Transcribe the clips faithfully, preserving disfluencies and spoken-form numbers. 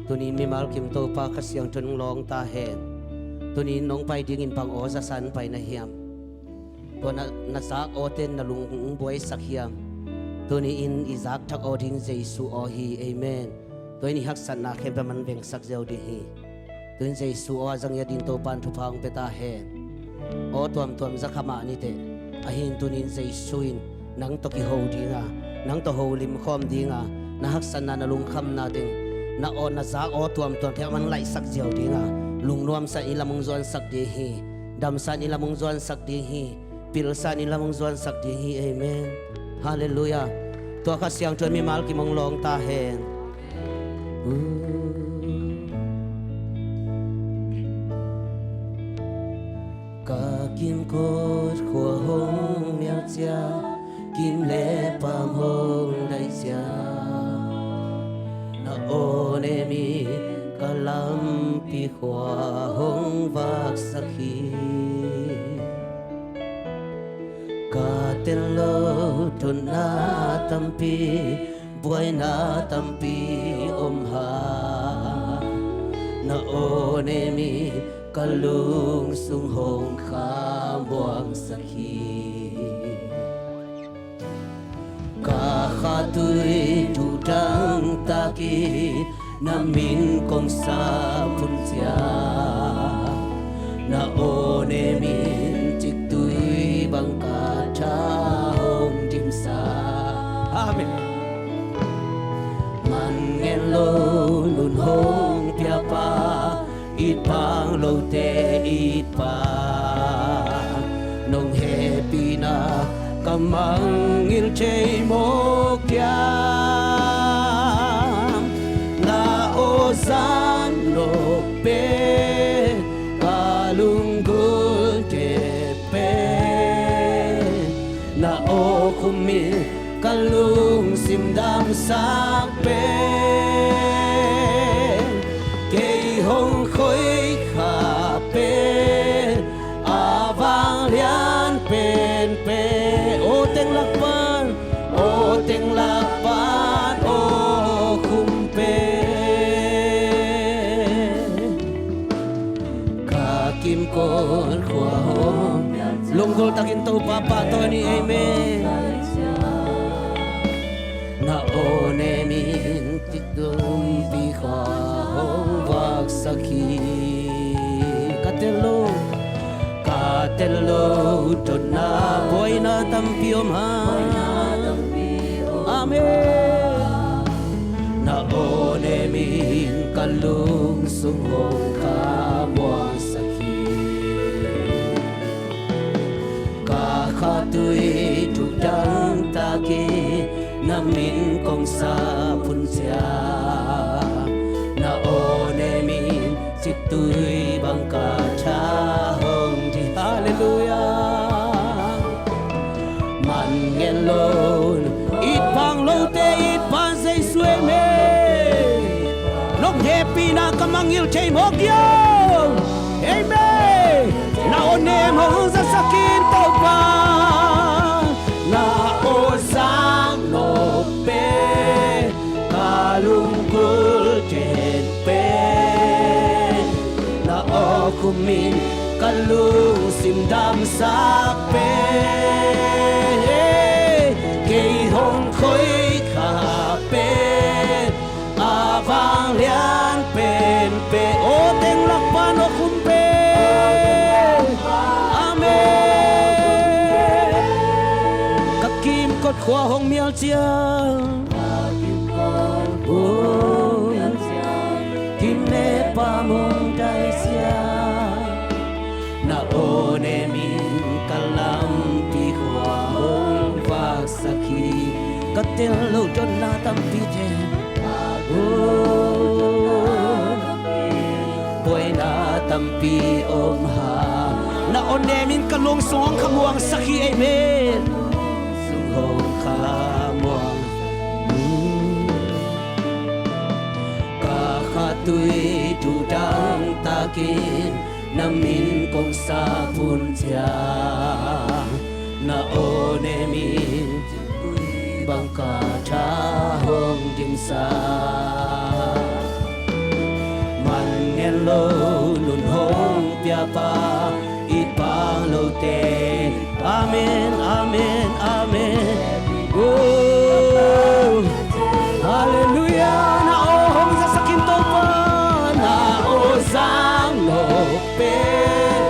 Tuni mimal kim Topa Kha Siangtho in hong lawng ta hen. Tuni in nong pai dingin bang aw za sa in pai na hiam? Tua na, na zak awte in na lung hong buaisak hiam? Tuni in i zak thak aw ding Jesu aw hi. Amen. Tua in i haksatna khempeuh a man vengsak ziau ding hi. Tuni in Jesu aw a za ngiat dingin Topa in thupha hong pia ta hen. Aw tuamtuam za kha mah ni teh. Ahi in tuni in Jesu in nang tawh kiho ding a, nang tawh holim khawm ding a, na haksatna na lungkhamna teng, na aw na zak aw tuamtuam teng a man laihsak ziau ding a, lungnuamsa in i lam hong zuansak ding hi. Damsa in i lam hong zuansak ding hi. Pilsa in i lam hong zuansak ding hi. Amen. Halleluiah. Tua Kha Siangtho in mimal kim hong lawng ta hen. Ka kimkot khua hong mial ciang, kim le paam hong dai ciang, na aw nem in ka lampi khua hong vaksak hi. Ka tel lo thotna tampi, buaina tampi om hang, na aw nem in ka lungsung hong khamuangsak hi. Ka khattui tu dangtak in na min kong sap hun ciang, na aw nem in ciktui bang ka tha hong dimsak. Amen. Man ngen lo nun hong piapa, it phang lote it pa, nong hehpihna ka mangngilh thei mawk hiam? Na aw zak nop pen ka lunggulh thei pen, na aw khum in ka lungsim damsak pen, kei hong khoikha pen, a vanglian penpen, aw teng lak pan, aw teng lak pan aw khum pen. Ka kimkot khua hong, lunggulh takin Topa pahtawi ni. Amen. Na aw nem in ciktui bang ka tha hong vaksak hi. Ka tel lo, ka tel lo thotna, buaina tampi om hang. Amen. Na aw nem in ka lungsung hong khamuangsak hi. Ka khattui tu dangtak in na min kong sap hun ciang, na aw nem in ciktui bang ka tha hong dim. Halleluiah. Man ngen lo, it phang lote it pan Jesu, amen. Nong hehpihna ka mangngilh thei mawk hiam? Amen. Na aw nem hong zasak in Topa, na aw zak nop pen ka lunggulh thei pen, na aw khum in ka lungsim damsak pen, kei hong khoikha pen, a vanglian penpen, aw teng lak pan aw khum pen. Amen. Ka kimkot khua hong mial ciang, oh, kim le paam hong dai ciang, na aw nem in ka lampi khua hong vaksak hi. Ka tel lo thotna tampi te, oh, buaina tampi om hang. Na aw nem in ka lungsung hong khamuangsak hi. Amen. Sung hong khamuang. Ka khattui tu dangtak in na min kong sap hun ciang, na aw nem in ciktui bang ka tha hong dimsak. lo nun hong piapa i pang lote. Amen, amen, amen. Oh, halleluiah. Na aw hong zasak in Topa, na aw zang nop pen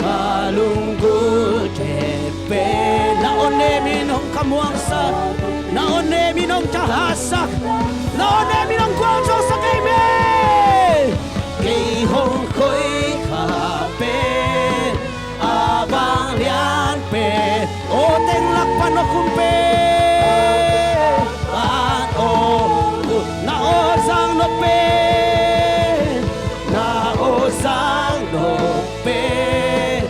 ka lunggulhte pen. Na aw nem in hong khamuangsak, na aw nem in hong thahatsak, na aw nem in hong gualzosak ei me. Kei hong khoikha pen a vanglian pen, aw teng lak pan aw khum pen, pan aw khum, na aw zang nop pen, na aw zang nop pen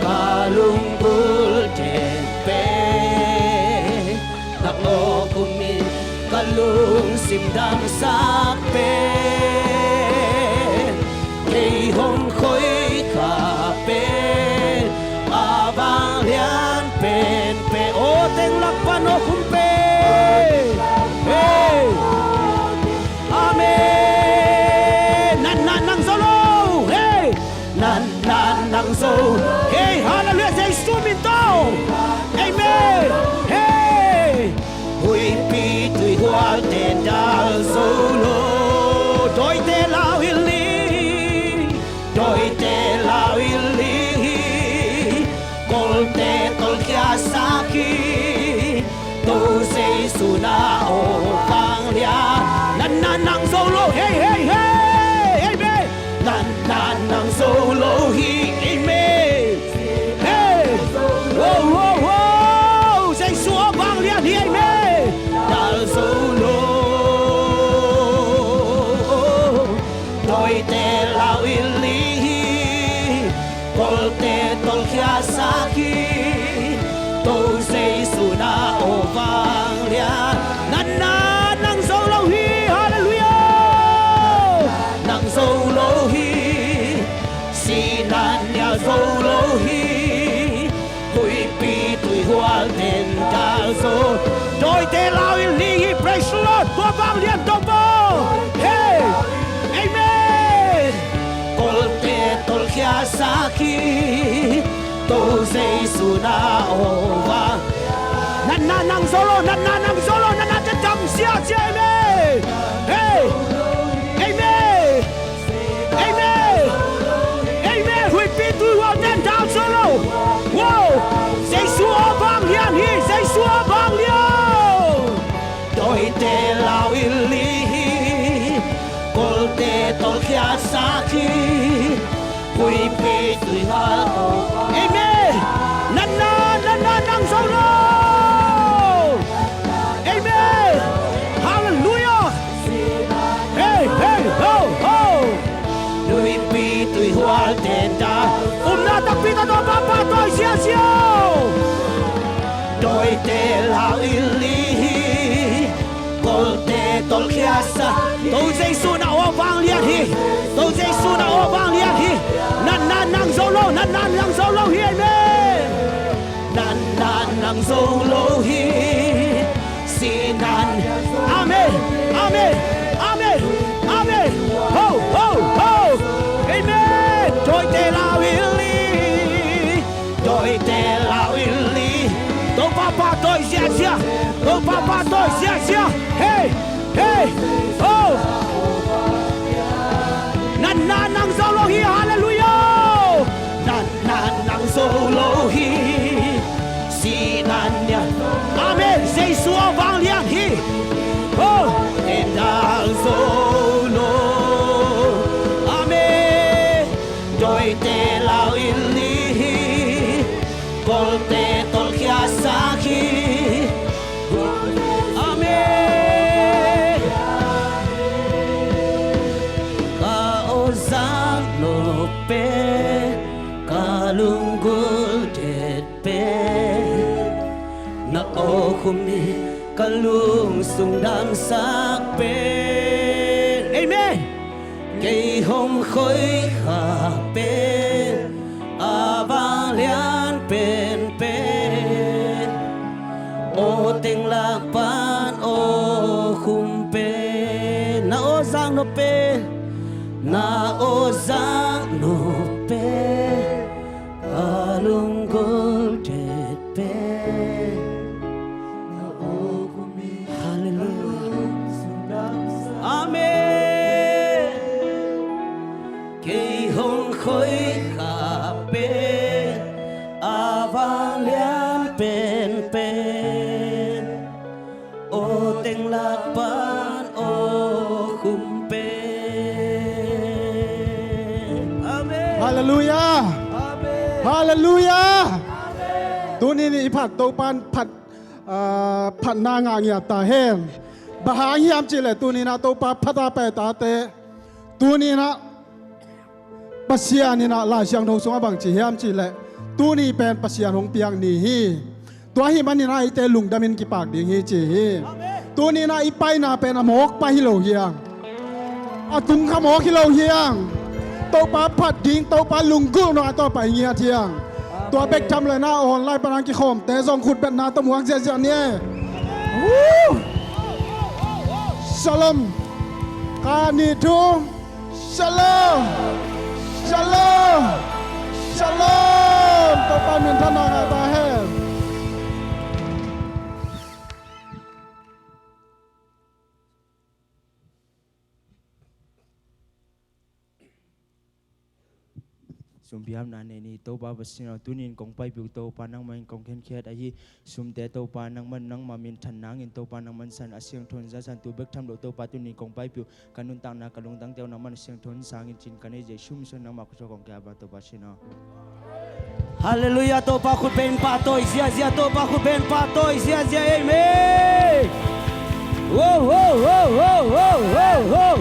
ka lunggulhte pen. Na aw khum in ka lungsim damsak pen, kei hong khoikha pen a vanglian pen pen, aw teng lak pan aw khum pen. Hey. Amen. Natna nang zo lo. Hey. Natna nang zo. Hey, halleluiah, Jesu min tawh. Amen. Hey. Huihpi tuihualte dal zo lo. Dawite lau in ling, dawite lau in ling hi. Kolte tolkhiasak hi. To Jesu na aw vanglian. Natna nang zo lo. Hey, hey, hey. Amen. Natna nang zo lo hi. Amen. Hey. Wow, wow, wow. Jesu aw vanglian hi. Amen. Dal zo lo. Dawite lau in ling hi. Kolte tolkhiasak hi. To Jesu na aw vanglian. Natna nang zo lo hi. Halleluiah. Nang zo lo hi. Sinan nial zo lo hi. Huihpi tuihualten dal zo. Dawite lau in ling hi. Praise the Lord. Tua vanglian Topa. Hey. Amen. Kolte tolkhiasak hi. To Jesu na aw vang. Natna nang zo lo, natna nang zo lo, natna te dam ziahziah. Amen. Hey. Amen. Amen. Amen. Huihpi tuihualten dal zo lo. Wow. Jesu aw vanglian hi. Jesu aw vanglian. Dawite lau in ling hi. Kolte tolkhiasak hi. Huihpi tuihual. Amen. Natna, natna nang zo lo. Amen. Halleluiah. Hey, hey, ho, ho. Huihpi tuihualten dal. Upna takpi tawh Topa pahtawi ziahziah o. Dawite lau in ling hi. Kolte tolkhiasak. To Jesu na aw vanglian hi. To Jesu na aw vanglian hi. Natna nang zo lo, natna nang zo lo hi. Amen. Natna nang zo lo hi. Sinan. Amen. Amen. Amen. Amen. Ho, ho, ho. Amen. Dawite lau in ling. Dawite lau in ling. Topa pahtawi ziahziah. Topa pahtawi ziahziah. Hey. Hey. Oh. Natna nang zo lo hi. Halleluiah. Natna nang zo lo hi. Sinan nial. Amen. Jesu aw vanglian hi. Oh. Ten dal zo lo. Amen. Dawite lau in ling hi. Kolte tolkhiasak hi. Amen. Ka aw zang nop pen, ka lunggulh det pen, na aw khum in ka lungsung damsak pen. Amen. Kei hong khoikha pen, a vanglian penpen, aw teng lak pan aw khum pen, na aw zang nop pen, Na aw zak nop pen ka lunggulh det pen. Halleluiah. Amen. Kei hong khoikhak pen a vanglian penpen, aw teng lak pan aw khum pen. Amen. Halleluiah. Amen. Halleluiah. Amen. Tuni ni i phat Topa'n phat, ah, phatna ngah ngiat ta hen. Bang hang hiam cih leh tuni-in ah Topa phat a pai tate, tuni-in ah Pasian in ah Lai Siangtho sungah bang ci hiam cih leh, tuni pen Pasian hong piak ni hi. Tua ahih manin ah eite lungdamin kipak ding hi ci hi. Tuni-in ah i paina pen a mawk pai hi lo hi hang. A tung kha mawk hi lo hi hang. Topa phat ding, Topa lunggulh nung a tua pai ngiat hi hang. Tua bek tham lo-in ah online pan hong kikhawmte zong khutbetna tawh muak ziahziah ni e. Woo! Shalom. Khat, nih, thum. Shalom. Shalom. Shalom. Topa minthanna ngah ta hen. Sum biakna nei ni Topa Pasian aw, tuni-in kong paipih uh Topa nangmah in kong khenkhiat ahi. Sumte Topa nangmah, nangmah minthan nangin Topa nangmah in san a siangtho in za san tu bek tham lo Topa tuni-in kong paipih uh. Ka nuntakna ka lungtangte uh nangmah in siangtho in sangin ci-in ka nei Jesu min suang nangmah khut tawh kong kiap a Topa Pasian aw. Halleluiah. Topa khut bengin pahtawi ziahziah, Topa khut bengin pahtawi ziahziah. Amen. Wo, wo, wo.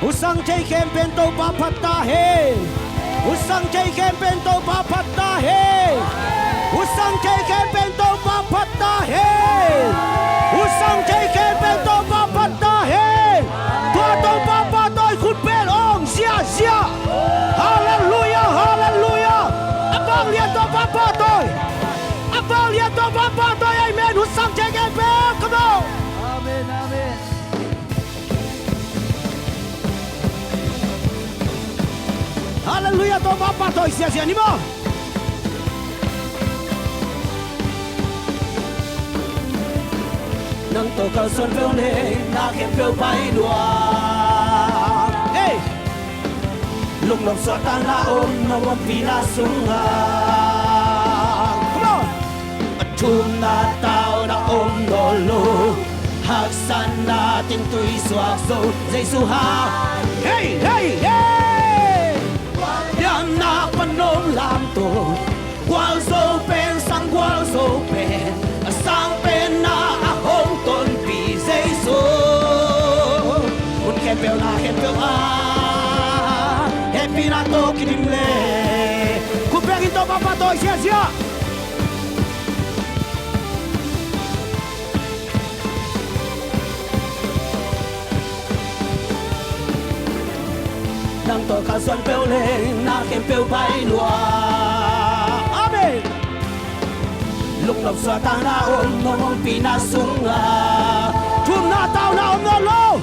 Husang thei khempeuh in Topa phat ta hen. Husang thei khempeuh in Topa phat ta hen. Husang thei khempeuh in Topa phat ta hen. Husang thei khempeuh in Topa phat ta hen. Tua Topa pahtawi khut beng ong ziahziah. Halleluiah, halleluiah. A vanglian Topa pahtawi. A vanglian Topa pahtawi. Amen. Husang thei khempeuh. Come on. Amen, amen. Halleluiah, Topa pahtawi ziahziah ni maw. Nang tawh kalsuan peuh leng na khempeuh pai lua. Hey! Lungnop suahtakna om nawn lo, ompihna sungah. Come on! Thumna tauna om nawn lo, haksatna teng tui suak zo Jesu hang. Hey, hey, hey! Liamna pan nong lamto, gualzo pen sang gualzo pen, a sang penna a hong tonpih Jesu. Mun khempeuh na khempeuh ah hehpihna tawh kidim le. Khut bengin Topa pahtawi ziahziah. Nang tawh kalsuan peuh leng na khempeuh pai lua. Amen. Lungnop suahtakna om nawn lo, ompihna sungah. Thumna tauna om nawn lo.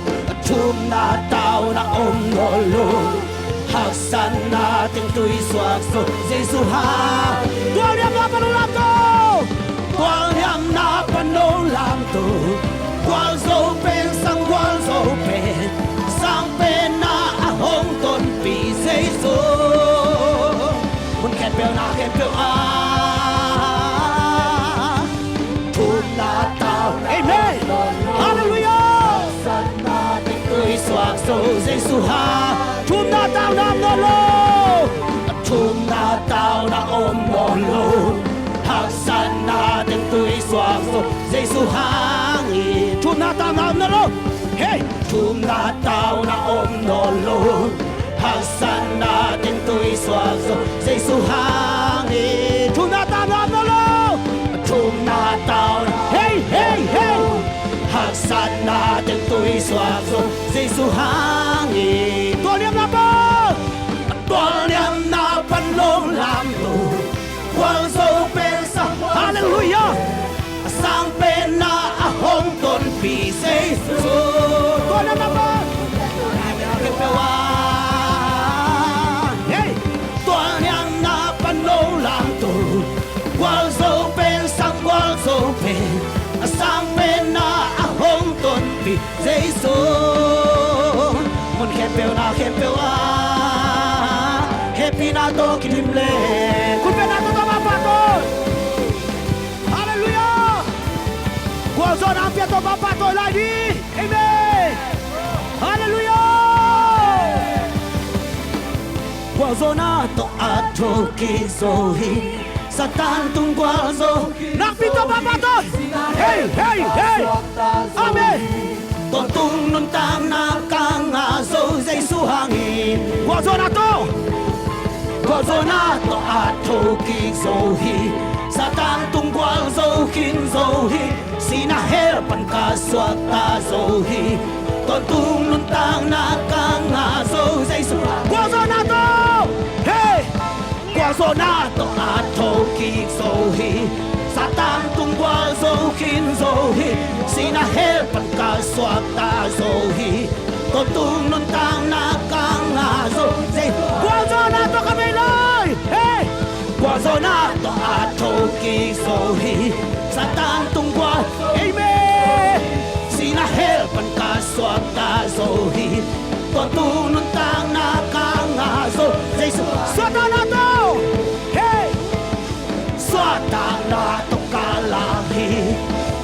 Thumna tauna om nawn lo, haksatna teng tui suak zo Jesu hang. Tualliamna pan nong lamto, tualliamna pan nong lamto, gualzo pen sang gualzo pen, sang penna a hong tonpih Jesu. Mun khempeuh na khempeuh ah thumna tauna. Amen. Halleluiah. Tui suak zo Jesu hang. Thumna tauna om nawn lo. Thumna tauna om nawn lo, haksatna teng tui suak zo Jesu hang hi. Thumna tauna om nawn lo. Hey! Thumna tauna om nawn lo, haksatna teng tui suak zo Jesu hang hi. Thumna tauna om nawn lo. Thumna tauna. Hey, hey, hey! Haksatna teng tui suak zo Jesu hang hi. Tualliamna pan, tualliamna pan nong lamto, gualzo pen sang. Halleluiah. A sang penna a hong tonpih Jesu. Tualliamna pan. Khempeuh na khempeuh ah hehpihna tawh kidim le. Khut bengna tawh Topa pahtawi. Halleluiah. Gualzawhna hong pia Topa pahtawi lai ding. Amen. Halleluiah. Gualzawhna tawh a thokik zo hi. Satan tung gualzo. Nakpi tawh Topa pahtawi. Hei, hei, hei. Amen. Tawntung nuntakna ka ngah zo Jesu hangin. Gualzawhna tawh. Gualzawhna tawh a thokik zo hi. Satan tung gualzo khin zo hi. Sihna hell pan ka suakta zo hi. Tawntung nuntakna ka ngah zo Jesu. Gualzawhna tawh. Hei. Gualzawhna tawh a thokik zo hi. Satan tung gualzo khin zo hi. Sihna hell pan ka suakta zo hi. Tawntung nuntakna ka ngah zo. Gualzawhna tawh ka bei lai. Hei. Gualzawhna tawh a thokik zo hi. Satan tung gual. Amen. Sihna hell pan ka suakta zo hi. Tawntung nuntakna ka ngah zo Jesu. Suahtakna tawh. Hei. Suahtakna tawh ka lam hi.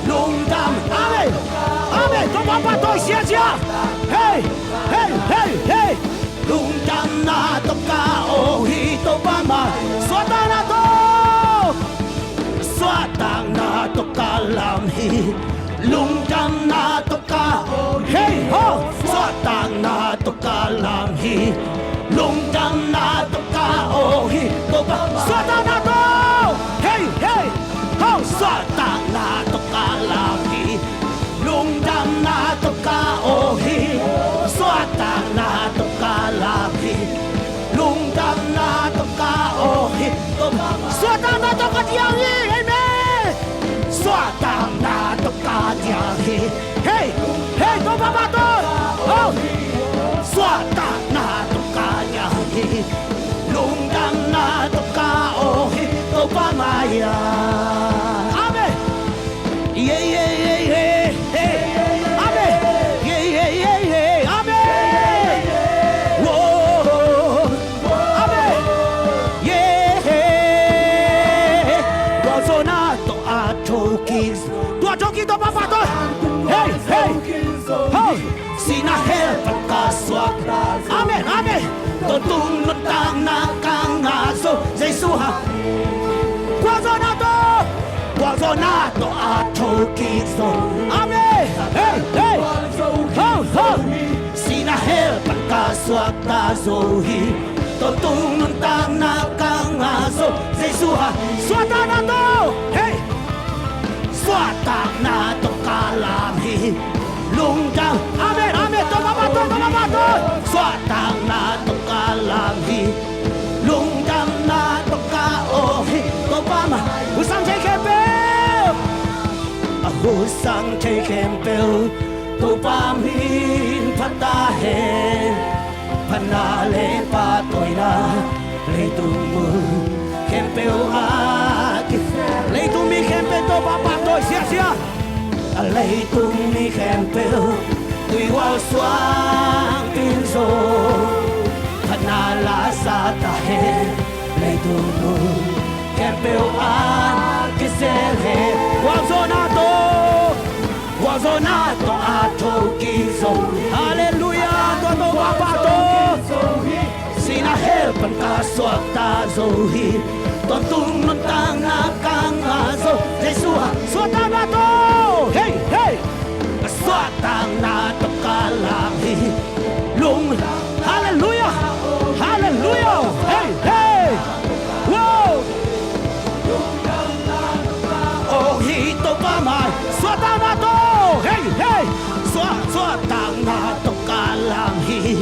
Lungdam. Amen. Amen. Topa pahtawi siasia. Hei. Hei, hei, hei. Lungdamna tawh ka aw hi Topa mai. Suahtakna tawh. Suahtakna tawh ka lam hi. Lungdamna tawh ka aw hi. Hei ho. Suahtakna tawh ka lam hi. Lungdamna tawh ka aw hi Topa. Suahtakna tawh. Hei, hei. Ho. Suahtakna tawh ka lam hi. Lungdamna tawh ka aw hi. Suahtakna tawh ka lam hi. Lungdamna tawh ka aw hi. Suahtakna tawh ka diang hi. Amen. Suahtakna tawh ka diang hi. Hei. Hei, Topa pahtawi. Oh. Suahtakna tawh ka diang hi. Lungdamna tawh ka aw hi. Topa mai-ah. Amen. Yeah, yeah, yeah, yeah, yeah. Amen. Yeah, yeah, yeah, yeah. Amen. Whoa. Amen. Yeah. Gualzawhna tawh a thokik. Tua thokik Topa pahtawi. Hei, hei. Ho. Sihna hell pan ka suak. Amen, amen. Tawntung nuntakna ka ngah zo Jesu hang. Gualzawhna tawh. Gualzawhna tawh a thokik zo. Amen. Hei, hei. Ho, ho. Sihna hell pan ka suakta zo hi. Tawntung nuntakna ka ngah zo Jesu hang. Suahtakna tawh. Hei. Suahtakna tawh ka lam hi. Lungdam. Amen, amen. Topa pahtawi, Topa pahtawi. Suahtakna tawh ka lam hi. Lungdamna tawh ka aw hi. Topa mai. Husang thei khempeuh. A husang thei khempeuh. Topa min phat ta hen. Phatna le pahtawina leitung mun khempeuh ah ki. Leitung mi khempeuh Topa pahtawi siasia. A leitung mi khempeuh tuihual suang pin zo. Phatna la sa ta hen. Leitung mun khempeuh ah kisel hen. Gualzawhna tawh. Gualzawhna tawh a thokik zo. Halleluiah. Tua Topa pahtawi. Sihna hell pan ka suakta zo hi. Tawntung nuntakna ka ngah zo Jesu hang. Suahtakna tawh. Hei, hei. Suahtakna tawh ka lam hi. Lung. Halleluiah. Halleluiah. Hei, hei. Wow. Aw hi Topa mai. Suahtakna tawh. Hei, hei. Suah, suahtakna tawh ka lam hi.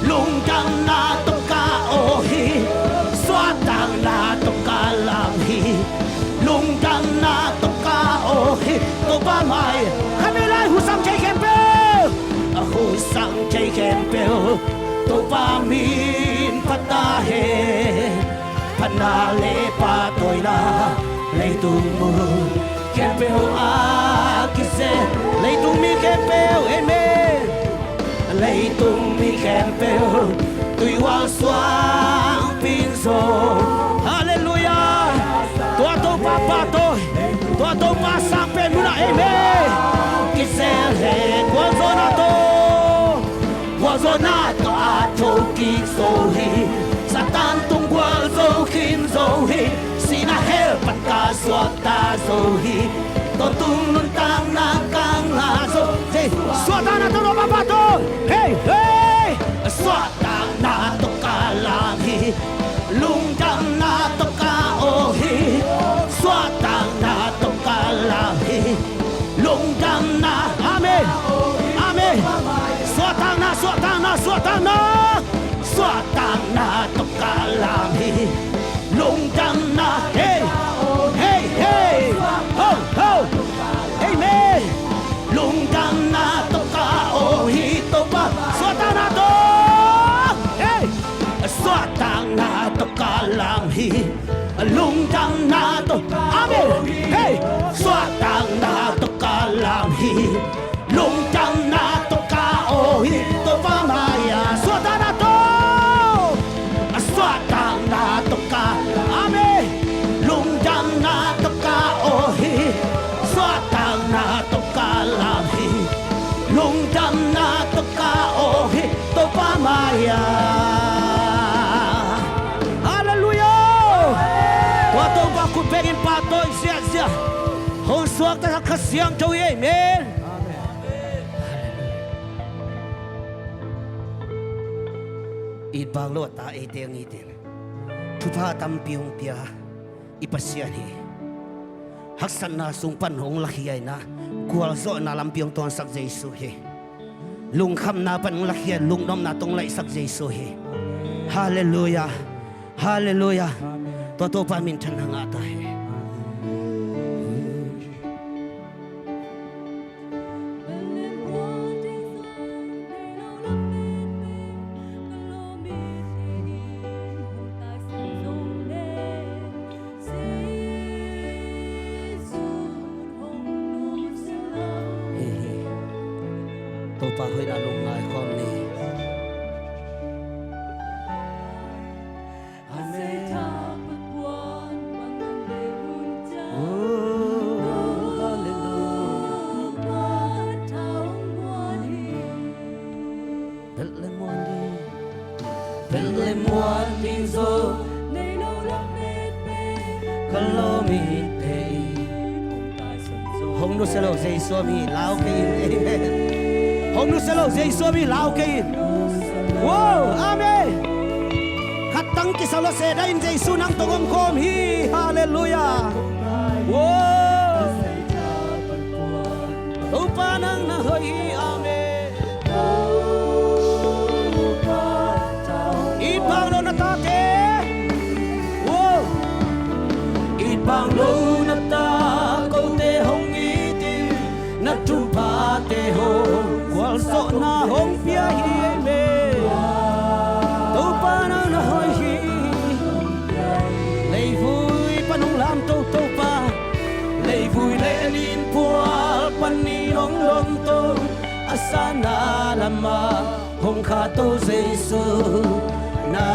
Lungdamna tawh ka aw hi. Suahtakna tawh ka lam hi. Lungdamna tawh ka aw hi. Topa mai. Kha bei lai husang thei khempeuh. A husang thei khempeuh. Topa min phat ta hen. Phatna le pahtawina leitung mun khempeuh ah kisel. Leitung mi khempeuh. Amen. Leitung mi Khempeuh tuihual suang pin zo. Halleluiah. Tua Topa pahtawi, tua Topa sang pen munah, amen. Kisel he gualzawhna tawh, gualzawhna tawh a thokik zo hi. Satan tung gualzo khin zo hi. Sihna hell pan ka suakta zo hi. Tawntung nuntakna ka ngah zo. Suahtakna tawh, Topa pahtawi. Hei, hei. Suahtakna tawh ka lam hi. Lungdamna tawh ka aw hi. Suahtakna tawh ka lam hi. Lungdamna. Amen. Amen. Suahtakna, suahtakna, suahtakna. Suahtakna tawh ka lam hi. Lungdamna, hey, hey, hey. Ho, ho. Amen. Lungdamna tawh ka aw hi Topa. Suahtakna tawh, hey. Suahtakna tawh ka lam hi. Lungdamna tawh, amen. Hey. Suahtakna tawh ka lam hi. Lungdamna tawh ka aw hi Topa mai-ah. Suahtakna tawh. A suahtakna tawh ka, amen. Lungdamna tawh ka aw hi. Suahtakna tawh ka lam hi. Lungdamna tawh ka aw hi Topa mai-ah. Halleluiah. Tua Topa khut bengin pahtawi ziahziah. Hong suakta Kha Siangtho hi, amen. It bang lo a ta eite hong it in, thupha tampi hong pia i Pasian hi. Haksatna sung pan hong lakhia in ah, gualzawhna lampi hong tawnsak Jesu hi. Lungkhamna pan hong lakhia in, lungnopna tawh hong laihsak Jesu hi. Halleluiah. Halleluiah. Tua Topa minthanna ngah ta hi. Hi, hi. Topa hoihna lungngai khawm ni. Amen. Oh, hallelujah. Belh le muan ding, belh le muan ding zo. Ka lawm it pei. Hong nusia lo Jesu a mi lau kei in. Amen. Hong nusia lo Jesu a mi lau kei in. Wow, amen. Khat tang kisa lo se dah in Jesu nang tawh om khawm hi. Halleluiah. Wow. Topa nang na hoih hi, amen. It bang lo na tate. Wow. It bang lo na ta kote hong it in, na thuphate hong gualzawhna hong pia hi, amen. Topa nang na hoih hi. Leivui pan hong lam to Topa. Leivui le nin pual panin hong dom to, a sanna lamah hong kha to Jesu. Na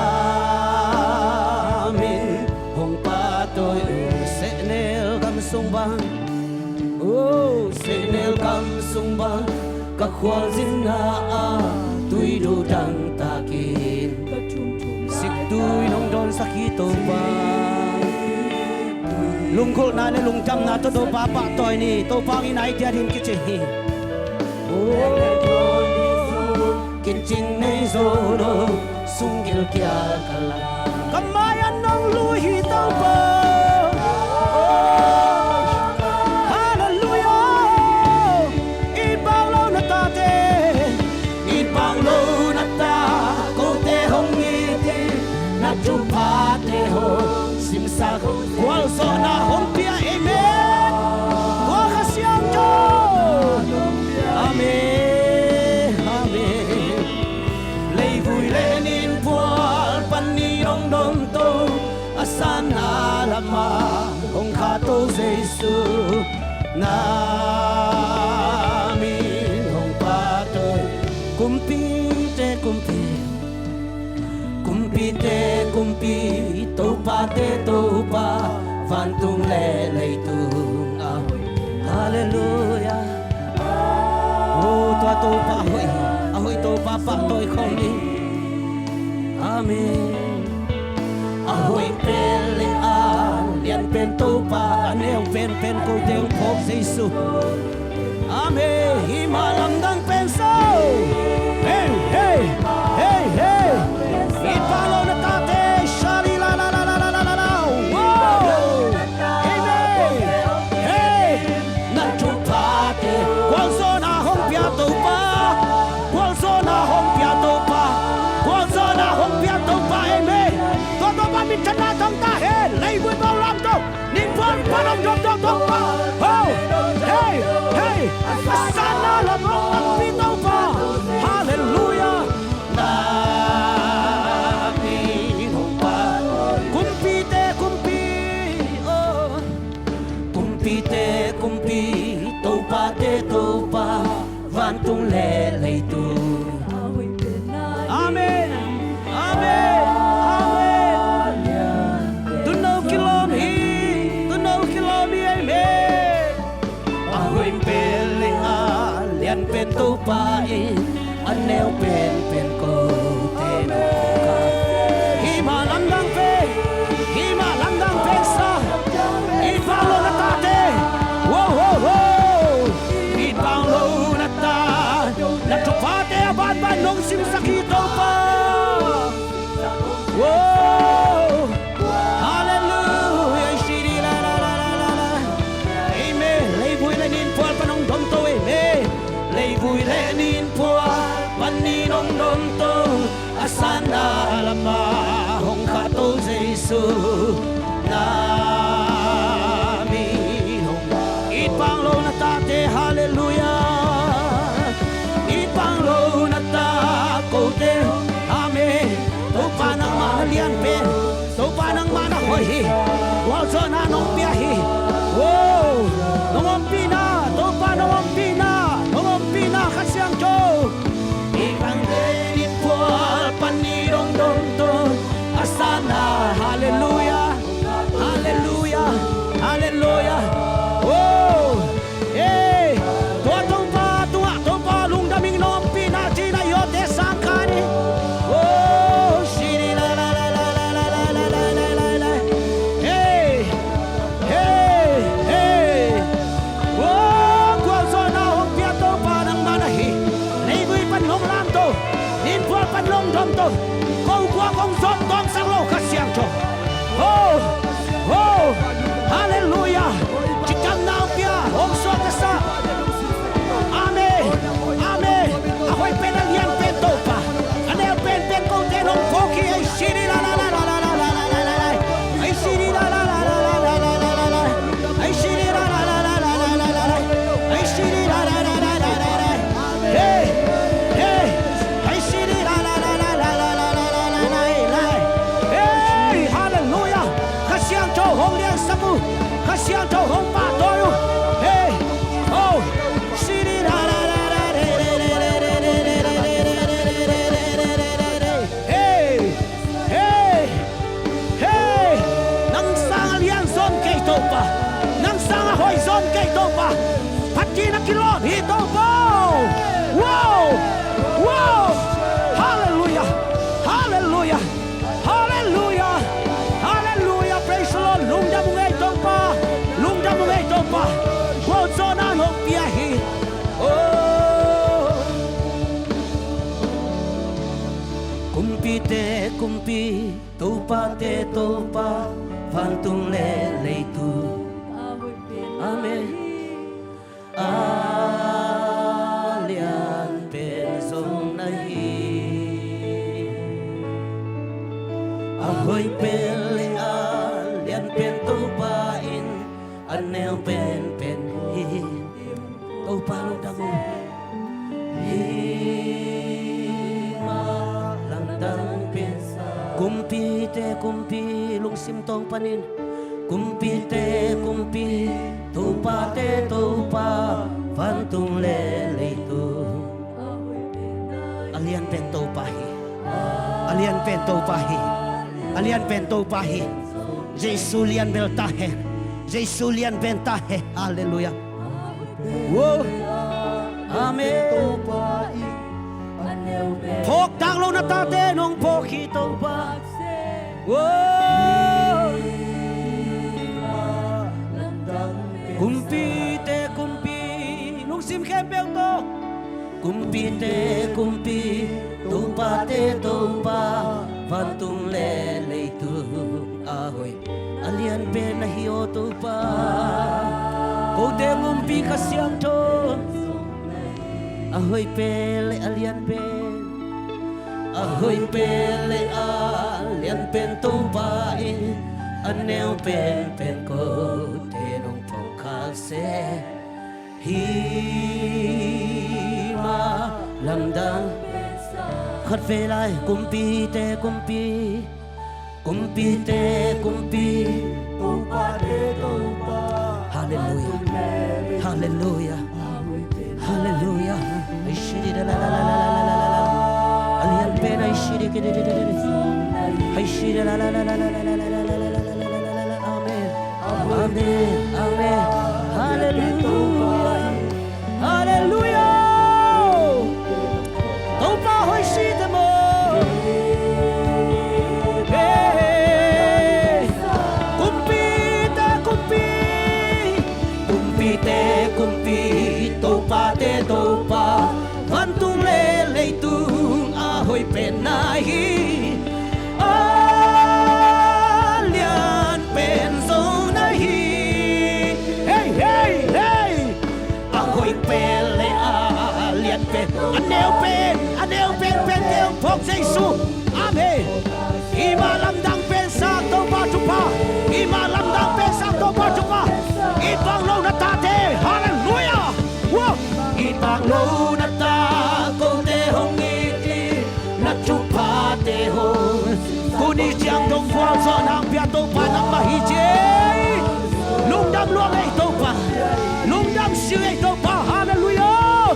min hong pahtawi uh, sehnel gam sung bang. Oh, sehnel gam sung bang ka khualzinna ah tuiduh dangtakin siktui in hong dawnsak hi Topa. Lunggulhna le lungdamna tawh Topa pahtawi ni. Topa hong itna i diakin kicing hi. Oh, kicing nei zo lo, sunggil kia ka la. Ka mai-ah nong lui hi Topa. Oh, halleluiah. It bang lo na tate, it bang lo na ta kote hong it in, na thuphate hong simsak, gualzawhna hong pia, amen. Tua Kha Siangtho. Amen, amen. Leivui le nin pual panin hong dom to, a sanna lamah hong kha to Jesu. Na min hong pahtawi. Kumpite kumpi, Kumpite kumpi, topate topa, vantung le leitung a. Halleluiah. O, tua Topa a hoih hi. A hoih Topa pahtawi khawm ni. Amen. A hoih pen le a lian pen Topa, a neu penpen kote hong phawk Jesu. Amen. Hih mah lamdang pen so. Hey, hey, hey, hey. Hih panglohna tate, shali la la la la la la la la. Wow. Amen. Hey. Na thuphate gualzawhna hong pia Topa. Gualzawhna hong pia Topa. Gualzawhna hong pia Topa. Amen. Tua Topa minthanna tawng ta hen. Leivui bawng lam tawh ninphual pan hong dom Topa. Ho. Hey, hey. A sanna lam hong tampi Topa. Halleluiah. Na min hong phat. Kumpite kumpi, oh. Kumpite kumpi, topate topa, vantung le leitung. Amen. Amen. Amen. Tuno kilawm hi. Tuno kilawm hi. Amen. A hoih pen le a lian pen Topa in, a neu penpen kote nong phawk a. Hih mah lamdang pen, hih mah lamdang pen sa. Hih panglohna tate. Wo, wo, wo. Hih panglohna ta. Na thuphate a banban nong simsak hi Topa. Wow. Halleluiah. Shiri la la la la la la. Amen. Leivui le ninphual pan hong dom to. Amen. Leivui le ninphual pan hong dom to. A sanna lamah hong khahto Jesu. Na min hong. It panglohna tate, halleluiah. It panglohna ta kote, amen. Topa nangmah na lian pen, Topa nangmah na hoih hi. Gualzawhna nong pia hi. Wow. Nong ompihna, Topa nong ompihna, nong ompihna Kha Siangtho. Hih bang le ninphual pan hong dom to. A sanna, halleluiah. Halleluiah. Halleluiah. Oh. Hey. Tua Topa tungah Topa lungdam ing, nong ompihna cihna i awte sang kha ni. Oh, shiri la la la la. Hey. Hey, hey. Oh, gualzawhna hong pia Topa nangmah na hi. Leivui pan hong lam to. Ninphual pan hong dom to. Ko guak hong zawh tawmsak lo Kha Siangtho. Oh, oh, halleluiah. Cidamna hong pia, hong suaktasak. Amen. Amen. A hoih pen a lian pen Topa. A neu penpen kote nong phawk hi. Ai siri la la la la la. Ai siri la la la la. Ai siri la la la la. Ai siri la la la la. Hey, hey. Ai siri la la la la. Hey, halleluiah. Kha Siangtho hong liansak uh. Kha Siangtho hong pahtawi uh. Hey, oh. Siri la la la la. Hey, hey. Hey! Nang sang a lian zaw kei Topa. Nang sang a hoih zaw kei Topa. Phatna kilawm hi Topa. Wow! Wow! Halleluiah! Halleluiah! Halleluiah! Halleluiah! Praise the Lord! Lungdam ung ei Topa. Lungdam ung ei Topa. Gualzawhna nong pia hi. Oh. Kumpite kumpi, topate topa, vantung le leitung. Amen. A lian pen zong na hi. A hoih pen le a lian pen Topa in, a neu penpen hi. Topa lungdam ung. Hih mah lamdang pen sa. Kumpite kumpi, lungsim tawng panin. Kumpite kumpi, topate topa, vantung le leitung. A lian pen Topa hi. A Lian pen Topa hi. A lian pen Topa hi. Jesu lian bel ta hen. Jesu lian pen ta hen. Halleluiah. Wow. Amen. Phawktak lo na tate nong phawk hi Topa. Wow. Kumpite kumpi, lungsim khempeuh tawh. Kumpite kumpi, topate Topa, vantung le leitung a hoih a lian pen na hi aw Topa. Kote ngumpi Kha Siangtho, a hoih pen le a lian pen, a hoih pen le a lian pen Topa in, a neu penpen kote nong phawk khak seh. Hi mah lamdang. Khat vei lai, kumpite kumpi, kumpite kumpi, topate Topa. Halleluiah. Halleluiah. Halleluiah. Ai shiri da la la la la la la la la. A lian pen ai shiri ki di di di di di. Ai shiri la la la la la la la la la la la la. Amen. Amen. Amen. Halleluiah. Halleluiah. Topa hoih si te maw. Hey. Kumpite kumpi. Kumpite kumpi. Topate Topa. Vantung le leitung a hoih pen na hi. A lian pen zong na hi. Hey, hey, hey. A hoih pen le a lian pen, a neu pen, a neu pen pen te hong phawk Jesu. Amen. Hi mah lamdang pen sak Topa thupha. Hi mah lamdang pen sak Topa thupha. It bang lo na tate. Halleluiah. Wow. It bang lo na ta, kote hong it in, na thuphate hong. Tuni ciang dong gualzawhna hong pia Topa nangmah hi ci. Lungdam lua ngei Topa. Lungdam si ngei Topa. Halleluiah.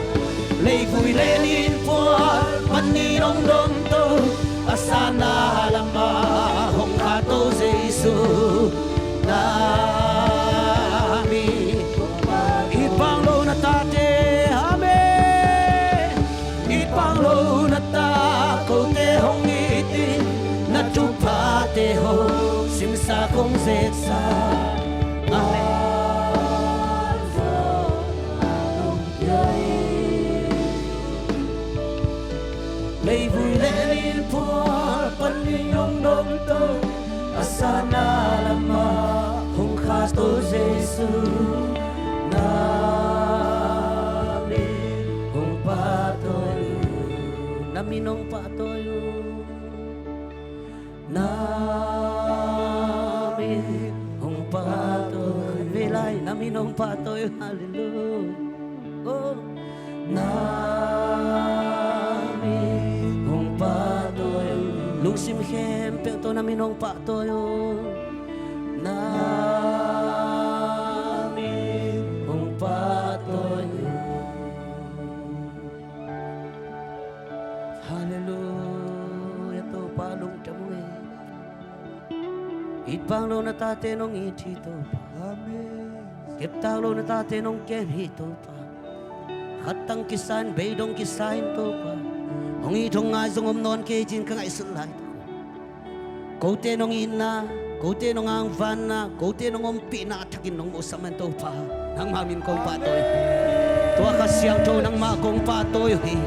Leivui le nin phual panin hong domto, a sana lamah hong khato Jesu. Na min. It bang lo na tate. Amen. It bang lo na ta, kote hong it in, na thuphate hong simsak hong zeksak. Amen. Leivui le nin phual panin hong domto, a sana lamah hong khato Jesu. Na min hong pahtawi uh. Na min hong pahtawi uh. Na min hong pahtawi. Vei lai, na min hong pahtawi. Halleluiah. Oh. Na min hong pahtawi. Lungsim khempeuh tawh na min hong pahtawi. Na min hong pahtawi. Halleluiah, Topa lungdam ung e. It bang lo na tate nong it hi Topa. Amen. Keptak lo na tate nong kem hi Topa. Khattang kisa in, beidong kisa in Topa. Hong it hong ngai zong om nawn kei cin ka ngaihsun lai. Kote nong itna, kote nong angvanna, kote nong ompihna a thakin nong muhsam en Topa. Nangmah min kong pahtawi. Tua Kha Siangtho nangmah kong pahtawi uh hi.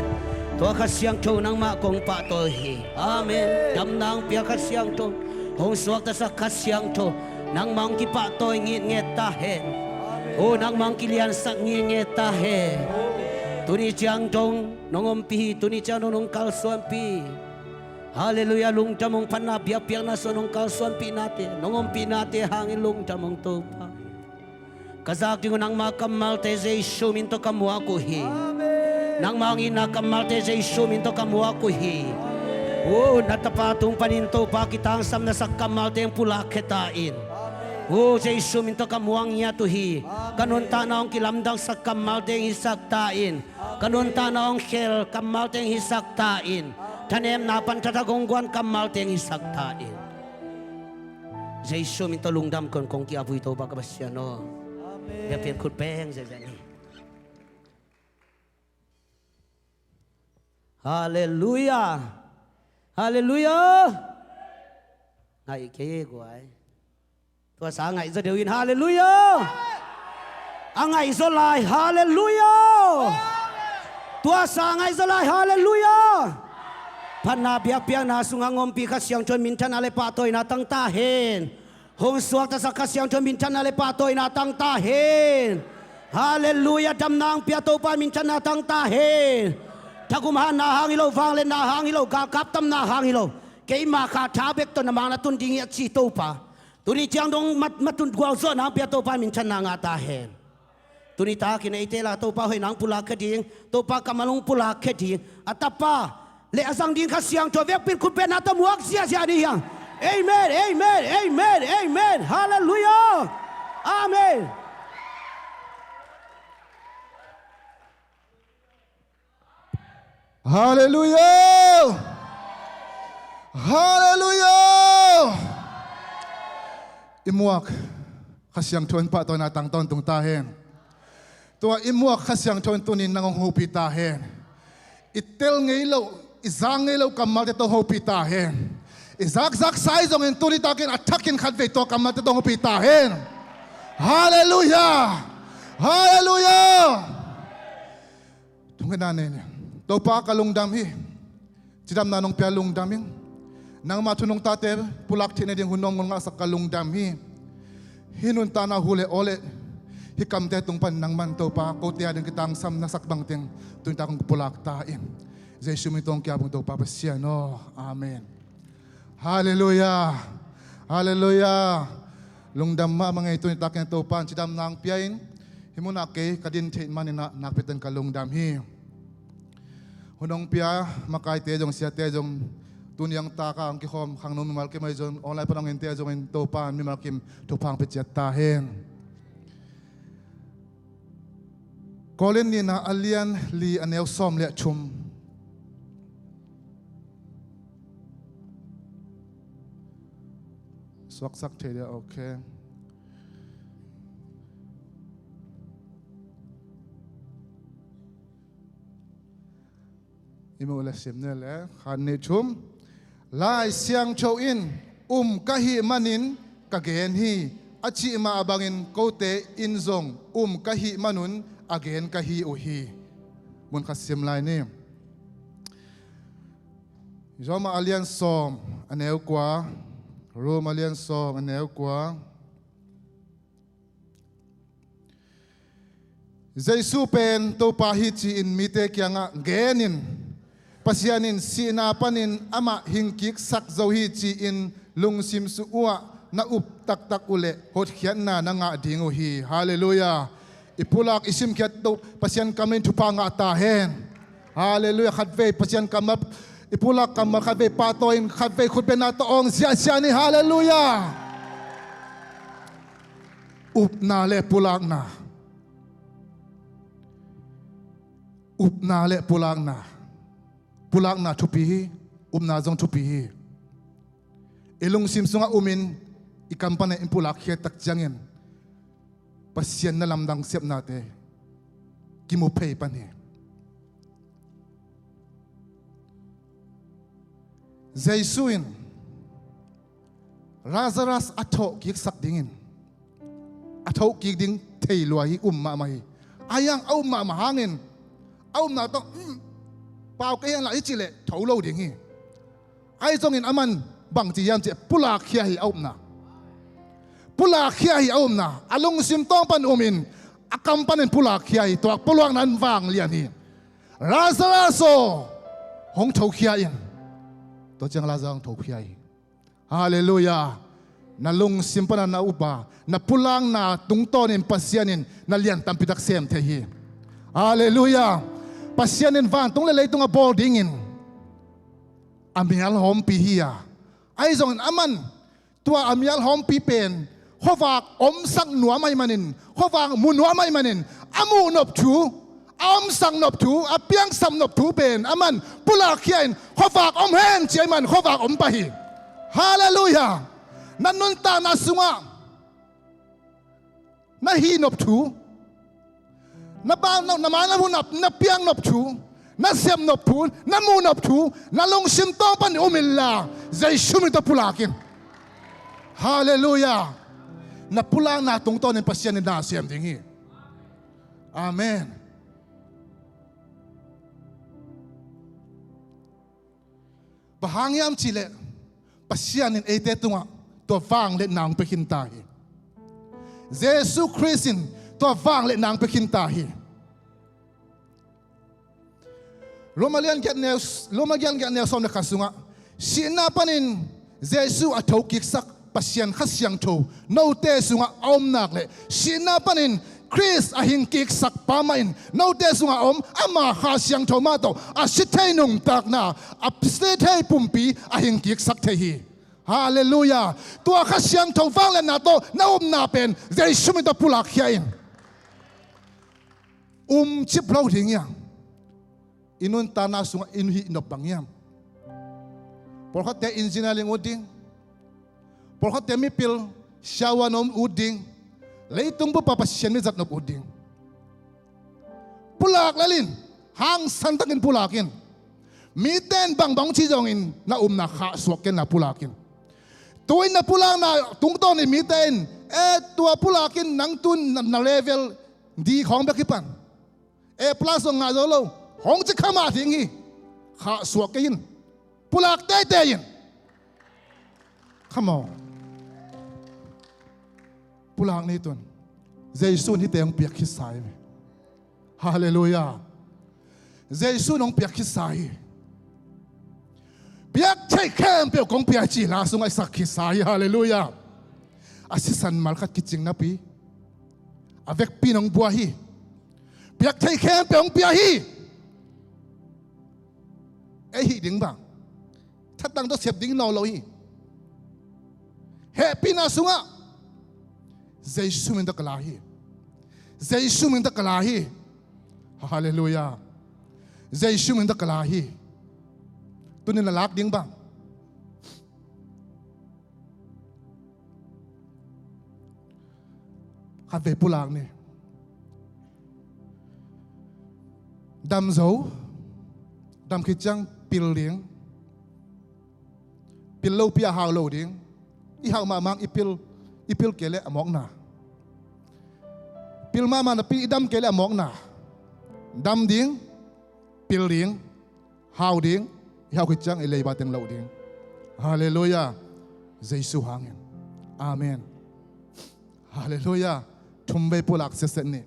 Tua Kha Siangtho nangmah kong pahtawi uh hi. Amen. Damna hong pia Kha Siangtho, hong suaktasak Kha Siangtho, nangmah hong kipahtawi ngitnget ta hen. O, nangmah hong kiliansak ngitnget ta hen. Tuni ciang dong nong ompih hi, tuni ciang dong nong kalsuanpih. Halleluiah, lungdam ung. Phatna biakpiakna sung nong kalsuanpihnate, nong ompihnate hangin lungdam ung Topa. Ka zak ding uh nangma kammalte Jesu min tawh ka muak uh hi. Amen. Nangma hong itna kammalte Jesu min tawh ka muak uh hi. Amen. O, na tapa tung panin Topa kitangsam na sak kammalte hong pulakkhia ta in. Amen. O, Jesu min tawh ka muak ngiat uh hi. Amen. Ka nuntakna hong kilamdangsak kammalte hong hisak ta in. Ka nuntakna hong khel kammalte hong hisak ta in. Thanemna pan thatha kong guan kammal teng hisak ta in. Jesu min tawh lungdam kong kong ki-ap uh hi Topa ka Pasian aw. Amen. Biakpiak khut beng ziahziah ni. Halleluiah. Halleluiah. Ngaih kei guai. Tua sa ngaih zaw deuh in, halleluiah. A ngaih zaw lai, halleluiah. Tua sa ngaih zaw lai, halleluiah. Phatna biakpiakna sungah hong ompih Kha Siangtho in minthanna le pahtawina tang ta hen. Hong suaktasak Kha Siangtho in minthanna le pahtawina tang ta hen. Halleluiah. Damna hong pia Topa in minthanna tang ta hen. Thakum hatna hang hi lo, vangliatna hang hi lo, galkap tamna hang hi lo, keima kha tha bek tawh na mang na tun ding hi a ci Topa. Tuni ciang dong mat, matun gualzawhna hong pia Topa in minthanna ngah ta hen. Tuni takin eite la Topa hoihna hong pulak khia ding, Topa kammal hong pulak khia ding, a Tapa le a zang ding Kha Siangtho vekpi in khut bengna tawh muak ziahziah ni hiang. Amen, amen, amen, amen. Halleluiah. Amen. Halleluiah. Halleluiah. I muak Kha Siangtho in pahtawina tang tawntung ta hen. Tua i muak Kha Siangtho in tuni in nang hong hopih ta hen. I tel ngei lo, i zang ngei lo kammalte tawh hong hopih ta hen. I zakzaksa hi zongin tuni takin a thakin khatvei tua kammalte tawh hong hopih ta hen. Halleluiah. Halleluiah. Thungetna nei ni. Topa ka lungdam hi. Cidamna nong pia lungdam ing. Nangma thu nong tate pulak theih nading hun nong ngolngahsak ka lungdam hi. Hih nuntakna hu le aw le hih kamte tung pan nangman Topa kote ading kitangsam na sak bangteng tuni tak hong pulak ta in. Jesu min tawh hong ki-ap ung Topa Pasian aw. Amen. Halleluiah. Halleluiah. Lungdam mahmah ing ei. Tuni takin Topa in cidamna hong pia in hih munah kei ka din theih manin ah nakpi takin ka lungdam hi. Hun hong pia makaite zong, siate zong, tuni hong taka hong kikhawm khangno mimal kim ahi zong, online pan hong ente zongin Topa in mimal kim thupha hong pia ciat ta hen. Korin nihna a lian li a neu sawm le thum. Suaksak thei dia, ok. I muh le sim ni le, khat, nih, thum. Lai Siangtho in um ka hih manin ka gen hi, a cih mah bangin kote in zong um ka hih manun a gen ka hi uh hi. Mun khat sim lai ni. Roma a lian sawm a neu kua. Roma a lian sawm a neu kua. Jesu pen Topa hi ci-in mite kiangah genin, Pasian in sihna panin amah hingkiksak zo hi ci-in lungsim sung uhah na up taktak uhleh hotkhiatna na ngah ding uh hi. Halleluiah. I pulak i simkhiat uh Pasian kammal in thupha ngah ta hen. Halleluiah. Khatvei Pasian kammal, i pulak kammal khatvei pahtawi in, khatvei khutbetna tawh awng ziahziah ni. Halleluiah. Upna le pulakna. Upna le pulakna. Pulakna thupi hi, upna zong thupi hi. I lungsim sungah umin i kam panin i pulakkhia tak ciangin Pasian na lamdang sepnate kimu phei pan hi. Jesu in Lazarus a thawhkiksak dingin a thohkik ding thei lua hi, um mahmah hi. Ahi hang a um mahmah hangin a upna tawh, um, pau kei hen la i cih leh tho lo ding hi. Ahi zongin aman bangci hiam cih pulakkhia hi a upna. Pulakkhia hi a upna. A lungsim tawng pan umin a kam panin pulakkhia hi. Tua pulakna in vanglian hi. Lazarus aw, hong thokhia in. Tua ciang Lazarus hong thokhia hi. Halleluiah. Na lungsim pana na upa, na pulakna tungtawnin Pasian in na lian tampi tak sem thei hi. Halleluiah. Pasian in vantung le leitung a bawl dingin a mial hawmpi hi a, ahi zongin aman tua a mial hawmpi pen khuavak omsak nuam ahih manin, khuavak mu nuam ahih manin, a muhnop thu, A omsak nop thu, a piangsak nop thu pen aman pulakkhia in, khuavak om hen ci-a aman khuavak om pah hi. Halleluiah. Na nuntakna sungah na hih nop thu, na pa, na, na ma, na hun, na, na piang nop thu, na sep nop thu, na muh nop thu, na lungsim tawng pan um inla, Jesu min tawh pulak in. Halleluiah. Na pulakna tungtawnin Pasian in na sem ding hi. Amen. Bang hang hiam cihleh, Pasian in eite tungah tua vangliatna hong pia khinta hi. Jesu Khrist in tua vangliatna hong pia khinta hi. Roma lian giat neu, Roma lian giat neu sawm le khat sungah, sihna panin Jesu a thokiksak Pasian Kha Siangtho note sungah a om nak leh, sihna panin Khrist a hingkiksak pa mah in note sungah a om ama Kha Siangtho mah tawh a si thei nuntakna, a si thei pumpi a hingkiksak thei hi. Halleluiah. Tua Kha Siangtho vangliatna tawh na upna pen Jesu min tawh pulakkhia in. Um cip lo ding hiam? I nuntakna sungah i hih nop bang hiam? Pawlkhatte engineering ut ding, pawlkhatte mipil siavuan om ut ding, leitung bup ah Pasian mi zat nop ut ding. Pulak lel in, hangsan takin pulak in. Mite in bangbang ci zongin na upna khahsuak kei in, na pulak in. Tu-in na pulakna tungtawnin mite in, e, tua pulak in, nang tu-in na, na level D khawng bek hi pan, A plus zong ngah zo lo, hong ci kha mah ding hi. Khahsuak kei in. Pulak teitei in. Come on. Pulak ni tun. Jesu in hihte hong piak khitsa hi. Halleluiah. Jesu in hong piak khitsa hi. Piak theih khempeuh kong pia hi ci la sungah i sak khitsa hi. Halleluiah. A sisan mal khat kicing napi, a vekpi in hong buai hi. Piak theih khempeuh hong pia hi. Ei hih ding bang, thatang tawh sep ding nawn lo hi. Hehpihna sungah Jesu min tawh ka la hi. Jesu min tawh ka la hi. Halleluiah. Jesu min tawh ka la hi. Tuni na lak ding bang, khatvei pulak ni. Dam zo, dam khit ciang pil ding. Pil lopi a hau lo ding. I hau mahmah i pil, i pil kei leh a mawkna. Pil mahmah napi i dam kei leh a mawkna. Dam ding, pil ding, hau ding, i hau khit ciang i leiba teng loh ding. Halleluiah. Jesu hangin. Amen. Halleluiah. Thumvei pulak setset ni.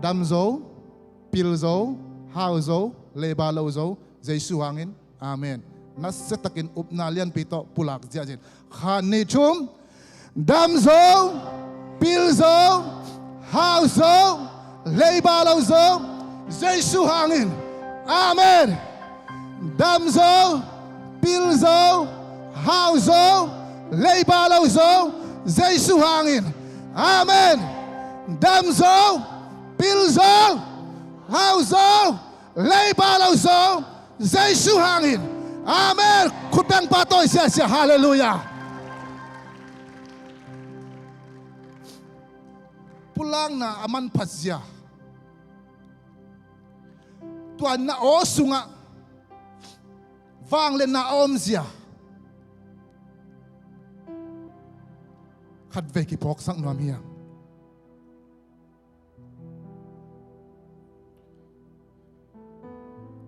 Dam zo, pil zo, hau zo, leiba lo zo, Jesu hangin. Amen. Nasiatakin upna lianpi tawh pulak ziahziah in. Khat, nih, thum. Dam zo, pil zo, hau zo, leiba lo zo, Jesu hangin. Amen. Dam zo, pil zo, hau zo, leiba lo zo, Jesu hangin. Amen. Dam zo, pil zo, hau zo, leiba lo zo, Jesu hangin. Amen. Khut beng pa tawi siasia. Halleluiah. Pulakna a manphat zia. Tua na aw sungah vangliatna a om zia. Khatvei kiphawksak nuam hi a.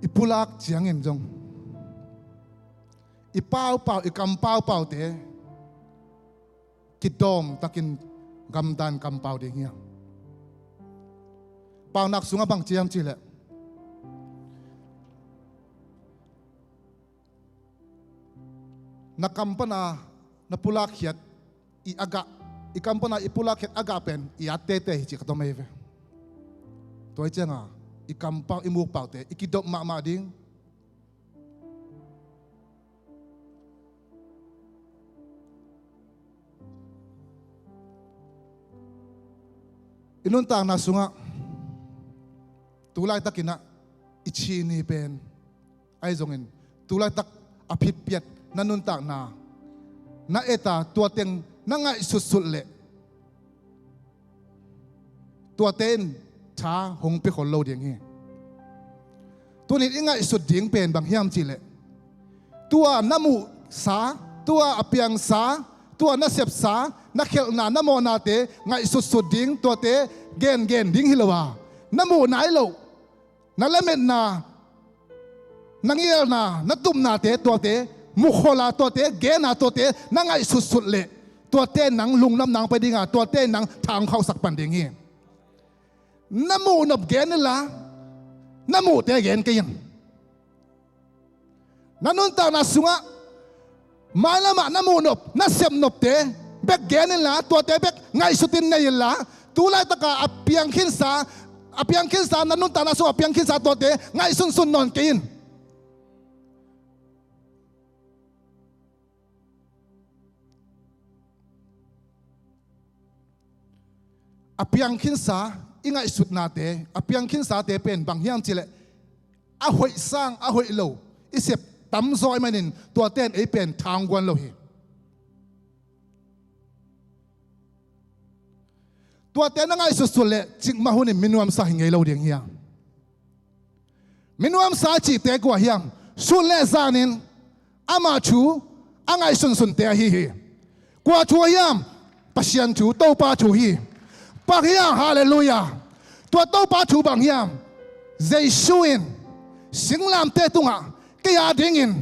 I pulak ciangin zong i paupau, i kampaupaute kidawm takin gamtan kampau ding hi a. Paunak sungah bang ci hiam cihleh, na kam pana na pulakkhiat i agah, i kam pana i pulakkhiat agah pen i at teitei hi cih ka tom ei ve. Tua hi cianga i kampau, i mukpaute i kidop mahmah ding. I nuntakna sungah Laitakin ah i chin hi pen, ahi zongin tu laitak a phitpiat na nuntakna na et a, tua teng na ngaihsutsut leh tuate in tha hong pia khol lo ding hi. Tunin i ngaihsut ding pen bang hiam cih leh, tua na muhsa, tua a piangsa, tua na sepsa, na khelhna, na mawhnate ngaihsutsut ding, tuate gengen ding hi lo a, na muh nai loh, na lametna, na ngialna, na tupnate, tuate mukhol a, tuate gen a, tuate na ngaihsutsut leh tuate nang lungnuam nang pai ding a, tuate nang tha hong khauhsak pan ding hi. Na muh nop gen inla, na muhte gen kei in. Na nuntakna sungah mailam ah na muh nop, na sep nopte bek gen inla, tuate bek ngaihsut in nei inla, tu laitaka a piang khinsa, a piang khinsa, na nuntakna sungah a piang khinsa tuate ngaihsunsun nawn kei in. A piang khinsa i ngaihsutnate, a piang khinsate pen bang hiam cih leh, a hoih sang, a hoih lo i sep tamzaw ahih manin tuate in ei pen tha hong guan lo hi. Tuate na ngaihsutsut leh cikmah hunin minuamsa hi ngei lo ding hi a. Minuamsa cihte kua hiam? Sun le zanin ama thu a ngaihsunsunte ahi hi. Kua thu ahiam? Pasian thu, Topa thu hi. Bang hiam? Halleluiah. Tua Topa thu bang hiam? Jesu in singlamteh tungah kei a dingin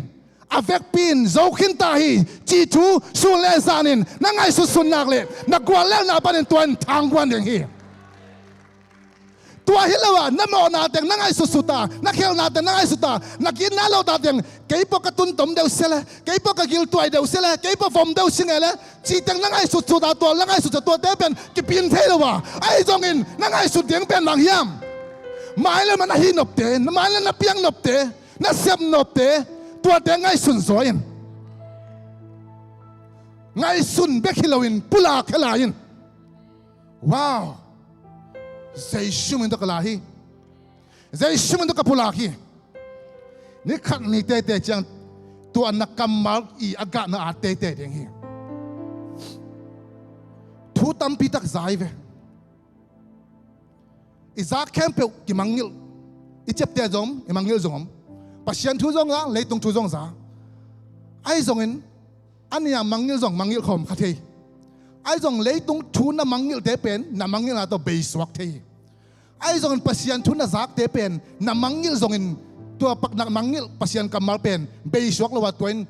a vekpi in zo khinta hi, cih thu sun le zanin na ngaihsutsun nak leh na guallelhna panin tua in tha hong guan ding hi. Tua hi lo a, na mawhna teng na ngaihsutsut a, na khelhna teng na ngaihsut a, na gitna lohta teng, kei pua ka tuntom deuh sia le, kei pua ka giltuai deuh sia le, kei pua vom deuh si ngei le, cih teng na ngaihsutsut a, tua na ngaihsutsut a, tuate pen kipin thei lo a. Ahi zongin na ngaihsut ding pen bang hiam? Mailam ah na hih nopte, na mailam na piang nopte, na sep nopte, tuate ngaihsun zaw in. Ngaihsun bek hi loin pulak khia lai in. Wow! Jesu min tawh ka la hi. Jesu min tawh ka pulak hi. Ni khat ni teitei ciang tua na kammal i a gahna a teitei ding hi. Thu tampi tak za hi ve. I zak khempeuh kimangngilh. I ciapteh zong om, i mangngilh zong om. Pasian thu zong za, leitung thu zong za. Ahi zongin a nih a mangngilh zong mangngilh khawm kha thei. Ahi zong leitung thu na mangngilhte pen na mangngilhna tawh beisuak thei hi. Ahi zongin Pasian thu na zakte pen na mangngilh zongin tua pak na mangngilh Pasian kammal pen beisuak lo a, tua in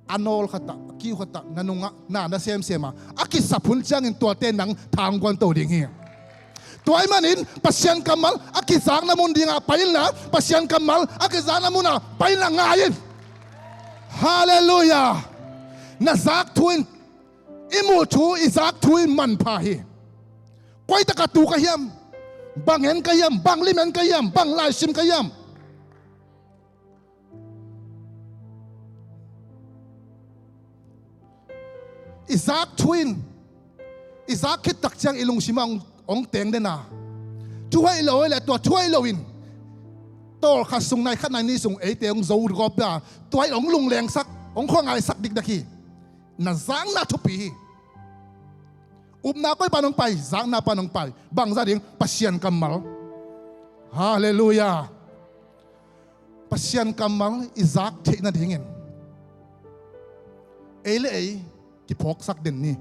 a nawl khatah, a kiu khatah, na nungah na, na semsem a, a kisap hun ciangin tuate nang tha hong guan to ding hi. Tua ahih manin Pasian kammal a kizakna mun dingah pai inla, Pasian kammal a kizakna munah pai inla ngai in. Halleluiah. Na zak thu in, i muh thu, i zak thu in manpha hi. Koi takah tu ka hiam? Bang en ka hiam? Bang lim en ka hiam? Bang laisim ka hiam? I zak thu in, i zak khit tak ciang i lungsim ah hong, hong teng den a. Thu hoih lo hi leh tua thu hoih lo in tawlkhat sung, nai khat nai nih sung eite hong zo gawp a, tua in hong lunglengsak, hong khuangaisak dikdak hi. Na zakna thupi hi. Upna koi pan hong pai? Zakna pan hong pai. Bangzah ding? Pasian kammal. Halleluiah. Pasian kammal i zak theih nadingin ei le ei kiphawksak den ni.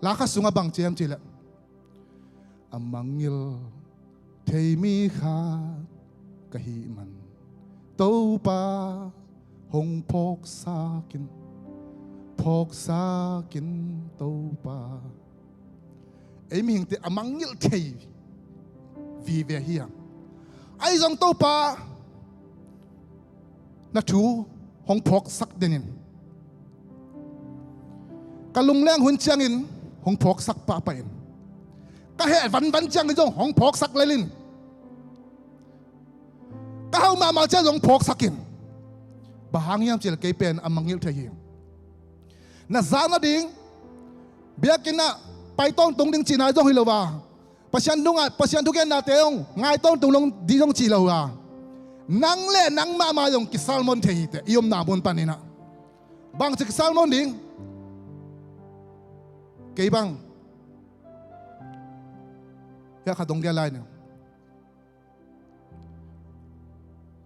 La khat sungah bang ci hiam cih leh, a mangngilh thei mi khat ka hih man Topa hong phawksak in, phawksak in Topa. Ei mihingte a mangngilh thei vive hi a. Ahi zong Topa na thu hong phawksak den in. Ka lungleng hun ciangin hong phawksak pahpah in. Ka heh vanvan ciangin zong hong phawksak lel in. Ka hauh mahmah ciang zong phawksak in. Bang hang hiam cih leh kei pen a mangngilh thei hi. Na zak nading, biakinn ah pai tawntung ding cihna zong hi lo a, Pasian thu ngai, Pasian thugennate zong ngai tawntung lo ding zong ci lo a, nang le nang mahmah zong kisalmon thei hi teh, i omna mun panin ah. Bangci kisalmon ding? Kei bang hiah khat dong dia lai ning.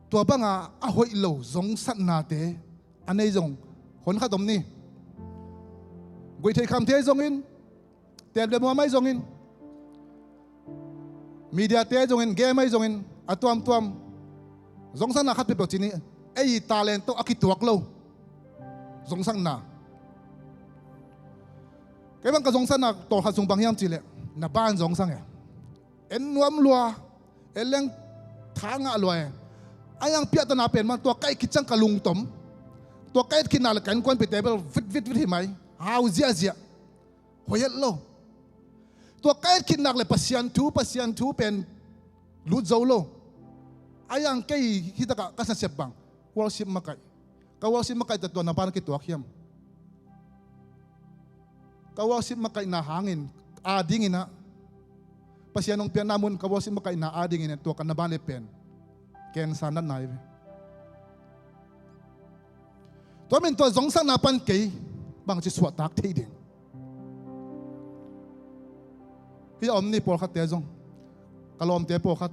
Tua banga a hoih lo zongsatnate a nei zong hon khat om ni. Guihtheih khamte ahi zongin, tep le muam ahi zongin, mediate ahi zongin, game ahi zongin, a tuamtuam zongsatna khat peuhpeuh ci ni. Ei talent tawh a kituak lo zongsatna. Kei bang ka zongsatna tawh khat sung bang hiam cihleh, na ban zongsang e. En nuam lua, en leng tha ngah lua e. A yang piahtana pen man tua ka et khit ciang ka lungtom. Tua ka et khitna le ka innkuanpihte bel vit vit vit hi mai. Hau ziahziah. Hoih het lo. Tua ka et khitna le Pasian thu, Pasian thu pen lut zo lo. A yang kei hitakah ka nasep bang worship makaih. Ka worship makaih tawh tua na ban kituak hiam? Ka worship makaihna hangin, adingin ah, Pasian hong piakna mun ka worship makaihna adingin ah tua ka na ban le pen cancer natna hi ve. Tua min tua zongsatna pan kei bangci suahtak thei ding? Hih a om ni pawlkhatte zong, ka lawmte pawlkhat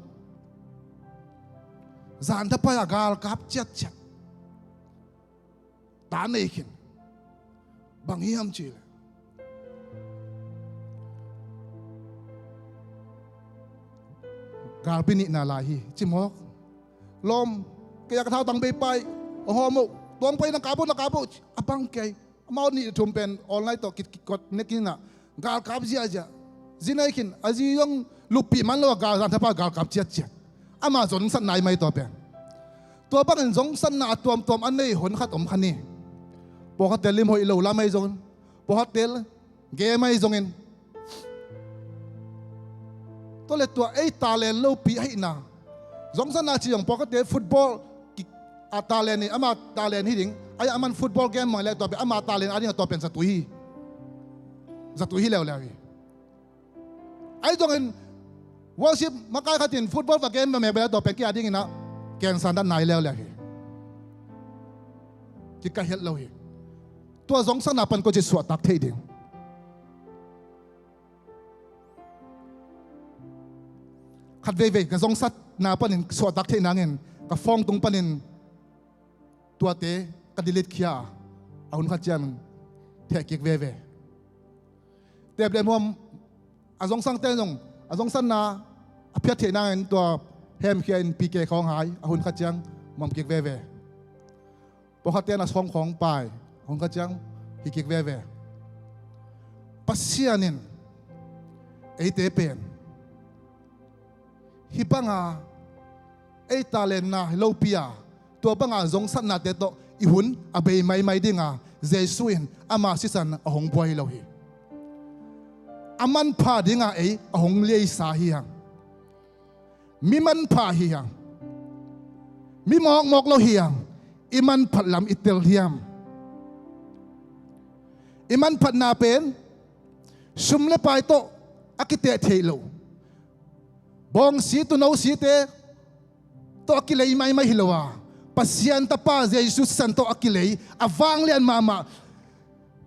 zan thapai-a galkap ciatciat. Ta nei khin. Bang hiam cihleh, galpi nihna lai hi ci mawk. Lawm, kei a ka thautang bei pai, a hawm uh, tuang pai na kap uh, na kap uh, a bang kei. Amau nih thum pen online tawh kit kikot nekin ah galkap ziahziah. Zi nei khin, a zi zong luppih man lo a gal, zan thapai galkap ciatciat. Ama zongsatna hi mai tua pen. Tua bangin zongsatna a tuamtuam a nei hon khat om kha ni. Pawlkhatte lim hoih lo lam ahi zongin, pawlkhatte game ahi zongin, tua le tua ei talent lopi ahihna. Zongsatna ci zong pawlkhatte football ki-, a talent hi, ama talent hi ding. Ai, aman football game mah le tua pen ama talent a ding a tua pen zatui hi. Zatui hi leuleu hi. Ahi zongin worship makai khat in football va game va mek bel a tua pen kei a dingin ah cancer natna hi leuleu hi. Kikah het lo hi. Tua zongsatna pan koici suahtak thei ding? Khat veivei ka zongsatna panin suahtak theih nangin ka phone tung panin tuate ka delete khia a, a hun khat ciang theh kik veve. Tep le muam a zongsangte zong a zongsatna a phiat theih nangin tua hemkhia in P K khawng hai a hun khat ciang muam kik veve. Pawlkhatte na sawng khawng pai a hun khat ciang hi kik veve. Pasian in eite pen hih banga ei talentna lopi a, tua banga zongsatnate tawh i hun a bei maimai dinga Jesu in ama sisan a hong buai hi lo hi. A manpha dinga ei a hong leisa hi hang. Mi manpha hi hang. Mi mawkmawk lo hi hang. I manphat lam i tel hiam? I manphatna pen sum le pai tawh a kiteh theih lo. Bawngsi tuuno site tawh a kilei maimai hi lo a, Pasian Tapa Jesu sisan tawh a kilei, a vanglian mahmah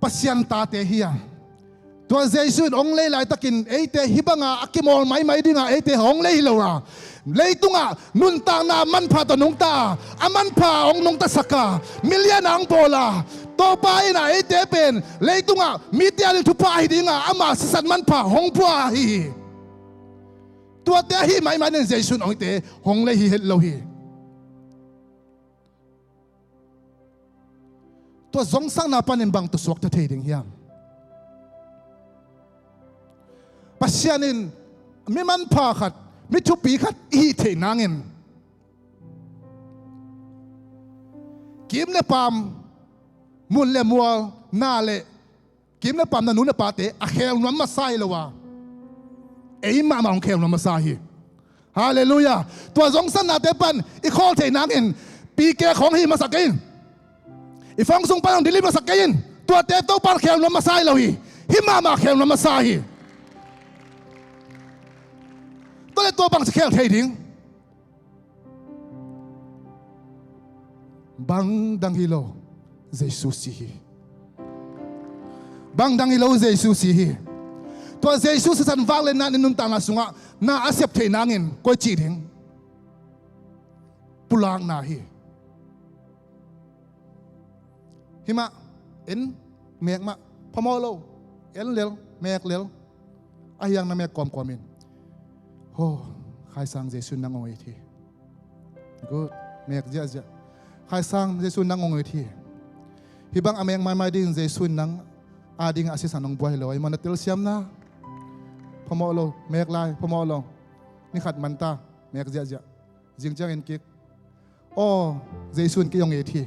Pasian tate hi a. Tua Jesu in hong lei laitakin eite hih banga a kimawl maimai dinga eite hong lei hi lo a, leitungah nuntakna manpha tawh nungta a, a manpha hong nungtasak a, milian a hong bawl a, Topa in a eite pen leitungah mite ading thupha hi dinga ama sisan manpha hong pua hi. Tuate ahi maimai nen Jesu in hong eite hong lei hi het lo hi. Tua zongsakna panin bang tawh suakta thei ding hiam? Pasian in mi manpha khat, mi thupi khat i hih theih nangin kim le paam, mun le mual, na le kim le paam, na nu na pate a khel nuam masa hi lo a, ei mahmah hong khel nuam masa hi. Halleluiah. Tua zongsatnate pan i khawl theih nangin P K khawng hi masa kei in. I phone sung pan hong delete masa kei in. Tuate Topa in khel nuam masa hi lo hi. Hih mahmah khel nuam masa hi. Tua le tua bang ci khel thei ding? Bang dang hi lo, Jesu si hi. Bang dang hi lo, Jesu si hi. Tua Jesu sisan vang le na i nuntakna sungah na a sep theih nangin koi ci ding? Pulakna hi. Himah en, mek mah, phamawh lo, en lel, mek lel. A hiang na mek kawmkawm in. Ho, Khaisang, Jesu in nang hong it hi. Good. Mek ziahziah. Khaisang, Jesu in nang hong it hi. Hih bang a mek maimai dingin Jesu in nang a dingin a sisan hong buai hi lo. Ahi maw, na telsiamna? Phamawh lo, mek lai, phamawh lo. Ni khat man ta, mek ziahziah. Zing ciangin kik. Aw, Jesu in kei hong it hi.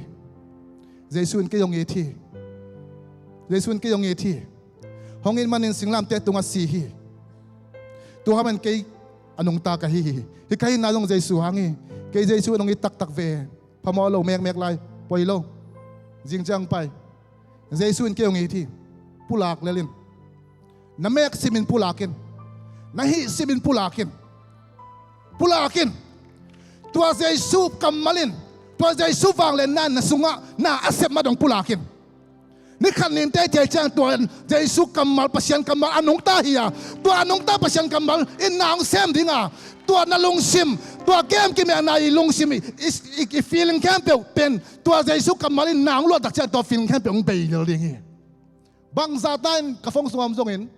Jesu in kei hong it hi. Jesu in kei hong it hi. Hong it manin singlamteh tungah si hi. Tua hangin kei a nungta ka hi hi. Hih ka hihna zong Jesu hang hi. Kei Jesu in hong it taktak ve. Phamawh lo, mekmek lai. Poi lo. Zing ciang pai. Jesu in kei hong it hi. Pulak lel in. Na mek simin pulak in. Na hih simin pulak in. Pulak in. Tua Jesu kammal in, tua Jesu vangliatna in na sungah na a sep mah dong pulak in. Ni khat ni in teitei ciang tua Jesu kammal, Pasian kammal a nungta hi a, tua a nungta Pasian kammal in na hong sem ding a, tua na lungsim, tua kem kimelna i lungsim, i, i, i, i feeling khempeuh pen tua Jesu kammal in na hong luahtak ciang tua feeling khempeuh hong bei lel ding hi. Bangzah ta in ka phone sungah om zongin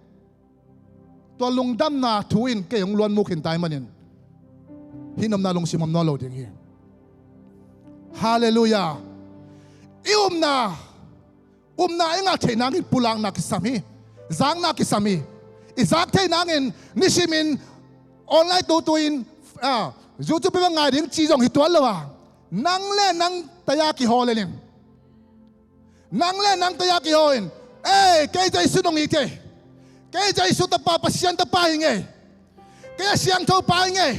tua lungdamna thu in kei hong luanmuk khin ta ahih manin hih nopna lungsim om nawn lo ding hi. Halleluiah. I upna, upna i ngah theih nangin pulakna kisam hi. Zakna kisam hi. I zak theih nangin nisimin online tutu in, ah, YouTube peuh ngai ding ci zong hi tuan lo a, nang le nang taya kihawl lel in. Nang le nang taya kihawl in, ei, kei Jesu nong it hi. Kei Jesu tapa, Pasian tapa hi ing ei. Kei a siangtho pa hi ing ei.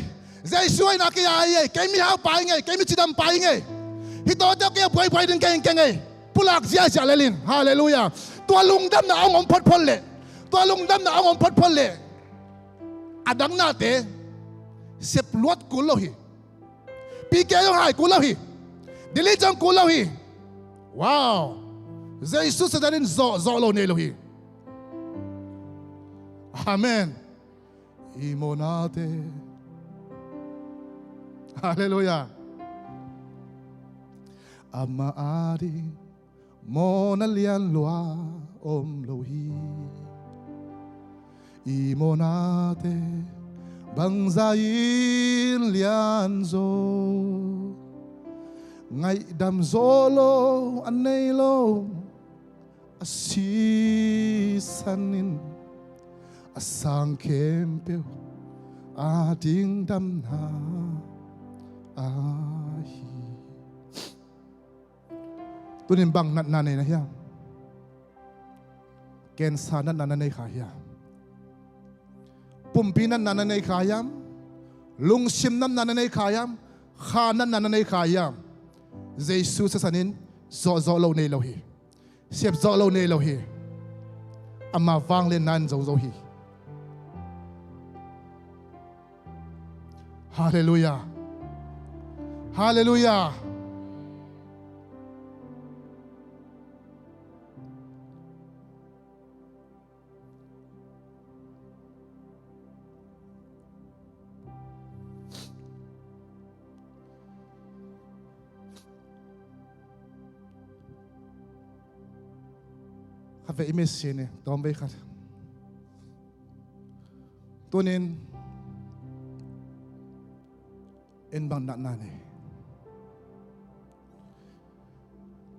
Jesu aihna kei a hi ei. Kei mihau pa hi ing ei. Kei micidam pa hi ing ei. Hih tawh tawh kei a buaibuai ding kei hi ing kei ing ei. Pulak ziahziah lel in. Halleluiah. Tua lungdamna hong om photphot leh, tua lungdamna hong om photphot leh, a dangnate sep luat kul lo hi. Pi ke zong hai kul lo hi. Delete zong kul lo hi. Wow. Jesu sisan in zawh, zawh lo nei lo hi. Amen. I mawhnate. Halleluiah. Amah a ding mawhna lian lua om lo hi. I mawhnate bangzah in lian zaw, ngaihdam zawh lo a nei lo, a sisan in a sang khempeuh a ding damna ahi. Tunin bang natna nei na hiam? Cancer natna na nei kha hiam? Pumpi natna na nei kha hiam? Lungsim natna na nei kha hiam? Kha natna na nei kha hiam? Jesu sisan in zawhzawh lo nei lo hi. Siapzawh lo nei lo hi. Ama vangliatna in zozo hi. Halleluiah. Halleluiah. Khatvei i message ni tawmvei khat. Tunin en bang natna nei.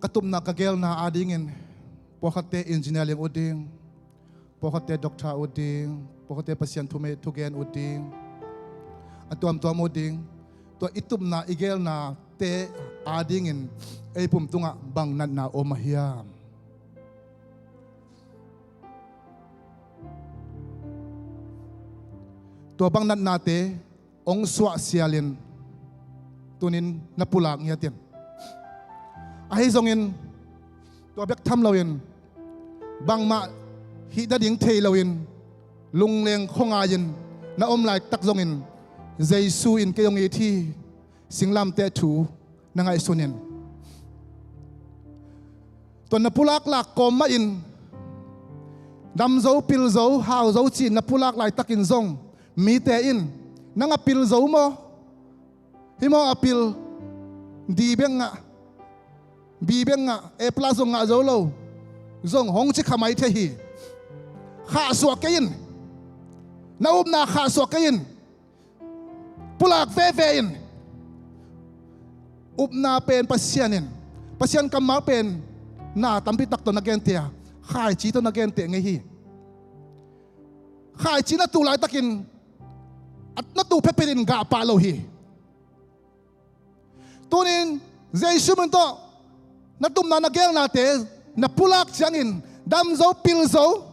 Ka tupna ka gelna adingin pawlkhatte engineer ling uh ding, pawlkhatte doctor uh ding, pawlkhatte Pasian thume thugen uh ding, a tuamtuam uh ding. Tua i tupna i gelnate adingin ei pum tungah bang natna om a hiam? Tua bang natnate hong suahsialin tunin na pulak ngiatin. Ahi zongin tua bek tham loin bangmah hih nading thei loin lungleng khuangai-in na om laitak zongin Jesu in kei hong it hi, singlamteh thu na ngaihsun in. Tua na pulak lak kawm mah in, dam zo, pil zo, hau zo ci-in na pulak laitakin zong mite in, nang a pil zo maw? Hi maw a pil? D bek ngah, B bek ngah, A plus zong ngah zo lo, zong hong ci kha mai thei hi. Khahsuah kei in. Na upna khahsuah kei in. Pulak veve in. Upna pen Pasian in, Pasian kammal pen na tampi tak tawh na genteh a, khaici tawh na genteh ngei hi. Khaici na tuh laitakin, a, na tuh phetphet in gah pah lo hi. Tunin Jesu min tawh na tupna na gelnate na pulak ciangin, dam zo, pil zo,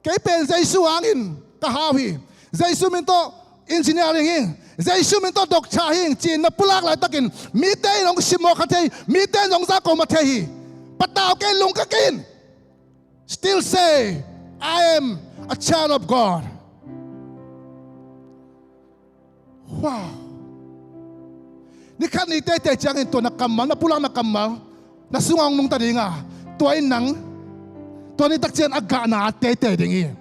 kei pen Jesu hangin ka hau hi. Jesu min tawh engineering hi ing, Jesu min tawh doctor hi ing ci-in na pulak laitakin, mite in hong simmawh kha thei, mite in hong zahko mah thei hi. Patau kei, lungkia kei in. Still say, "I am a child of God." Wow. Ni khat ni teitei ciangin tua na kammal, na pulak na kammal na sungah hong nungta ding a, tua in nang tua ni tak ciang a gahna a teitei ding hi.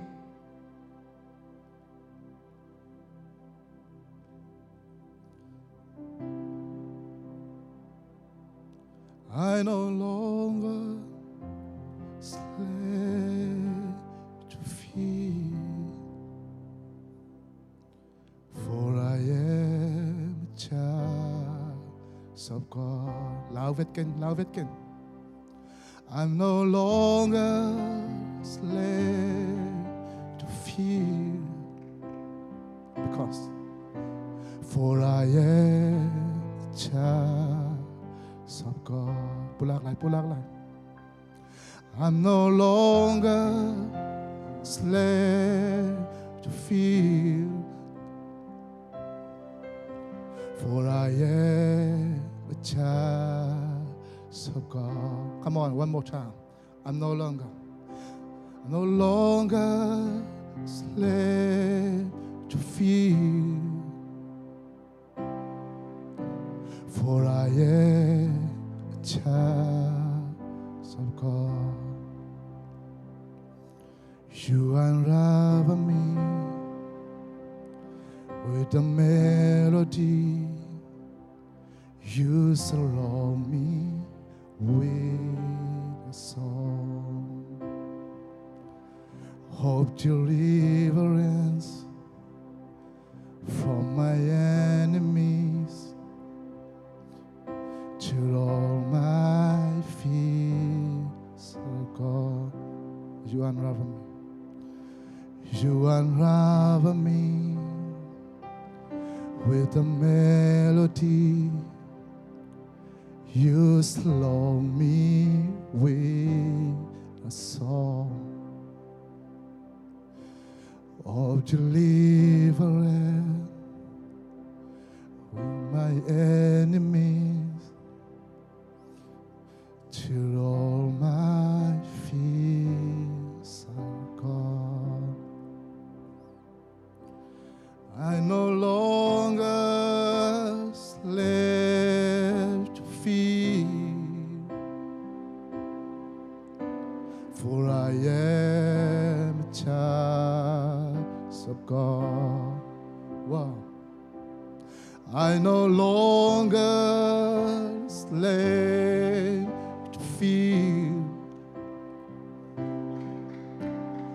I no longer slave to fear, for I am a child of God. Lau vet ken, lau vet ken. I'm no longer slave to fear, because, for I am a child of God. Pulak lai, pulak lai. I'm no longer slave to fear, for I am a child of God. Come on, one more time. I'm no longer, I'm no longer slave to fear, for I am a child of God. You unravel me with a melody. You surround me with a song of deliverance from my enemies, till all my fears are gone. You unravel me. You unravel me with a melody. You surround me with a song of deliverance with my enemies, till all my fears are gone. I no longer slave to fear, for I am a child of God. Wow. I no longer slave to fear,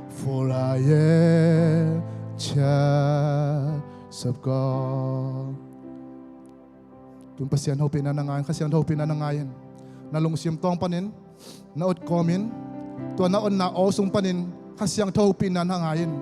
for I am child of God. Tun Pasian hopihna na ngai in, Kha Siangtho hopihna na ngai in. Na lungsim tawng panin, na ot kawmin, tua na otna aw sung panin Kha Siangtho hopihna na ngai in.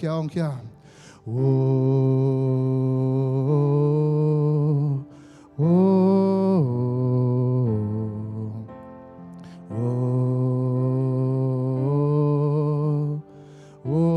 Kia hong kia. Oh, oh, oh, oh, oh, oh.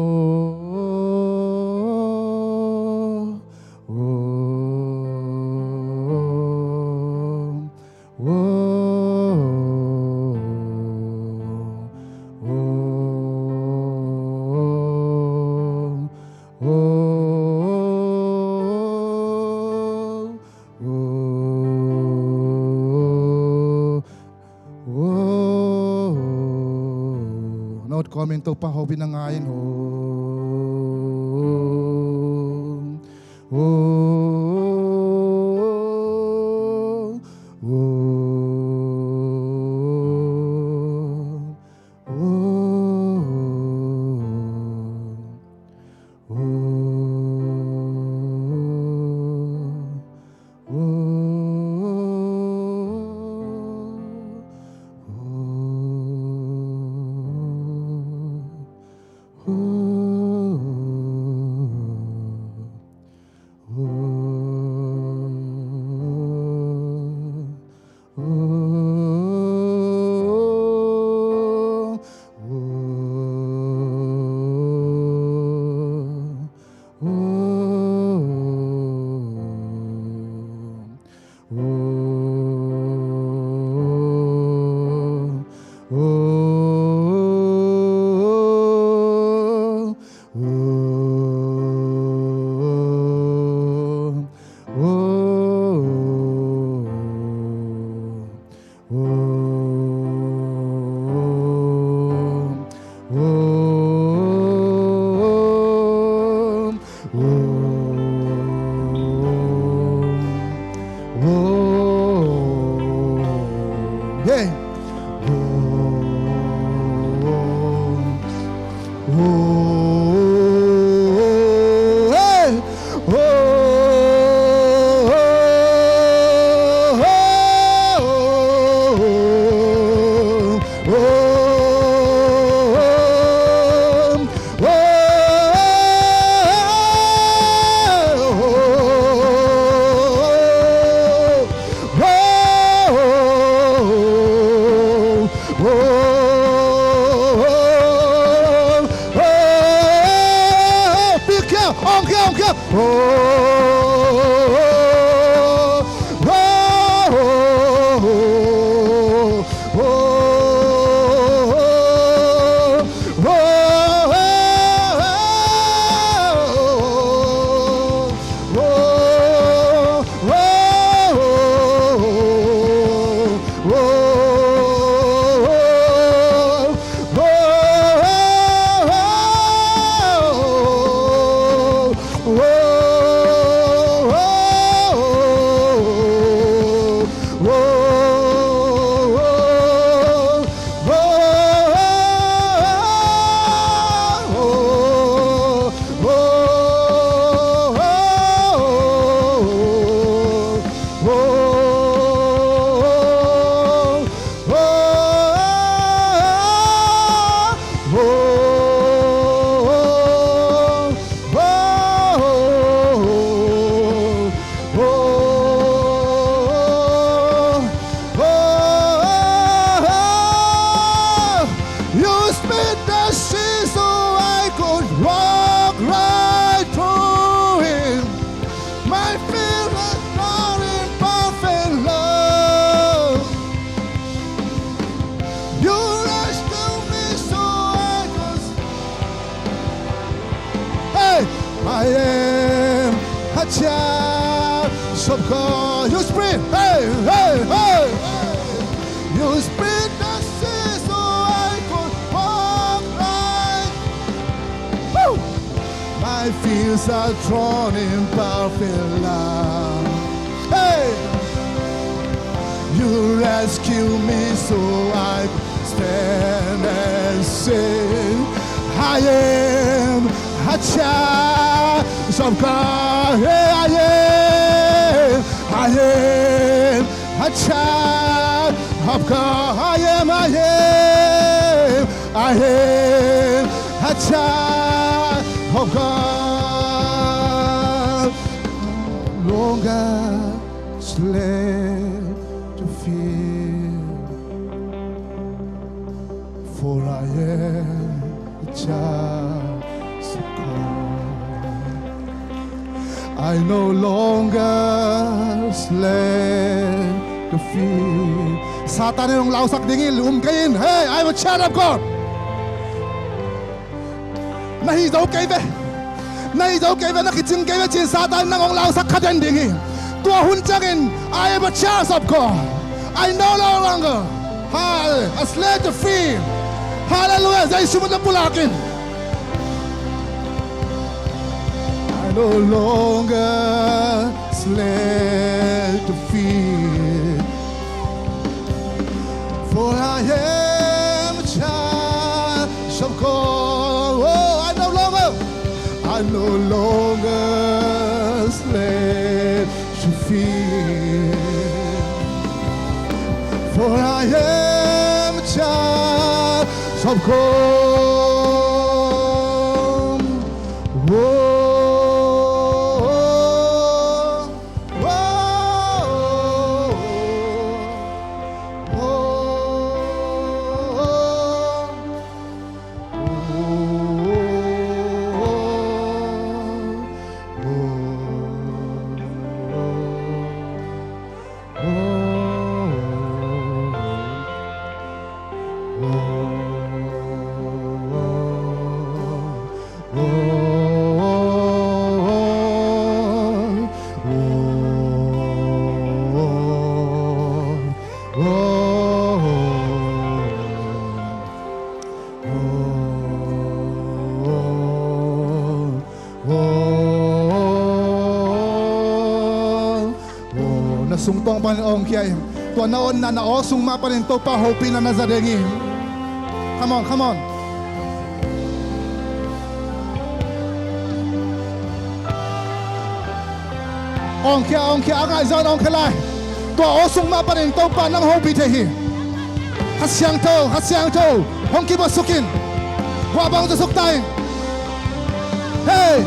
Notkom in Topa hopih na ngai in. You split the sea so I could walk right through it. My feet are not in perfect love. You rescue me so I could Hey, I am a child of God. You split, hey, hey, hey. You split the sea so I could walk right. Woo! My fears are drawn in perfect love. Hey! You rescue me so I stand and sing. I am a child of God. Hey, I am, I am a child of God. I am, I am, I am a child of God, longer slave to fear, for I am a child of God. I no longer slave to fear. Satan in hong lausak ding hi, um kei in. Hey, I'm a child of God. Na hi zo kei ve. Na hi zo kei ve, na kicing kei ve ci-in Satan in nang hong lausak kha den ding hi. Tua hun ciangin, I am a child of God. I no longer, hal-, a slave to fear. Hallelujah. Jesu min tawh pulak in. I no longer slave to fear, for I am a child of God. Oh, I no longer, I no longer slave to fear, for I am a child of God. Whoa, whoa, whoa, whoa. Na sungtawng panin awngkhia in. Tua na awnna, na aw sung mah panin Topa hopihna na za ding hi. Come on, come on. Awngkhia, awngkhia, a ngaihzaw in awngkhia lai. Tua aw sung mah panin Topa nang hopih thei hi. Kha Siangtho, Kha Siangtho, hong kibuasuk in. Guah bang zawsuk ta in. Hey!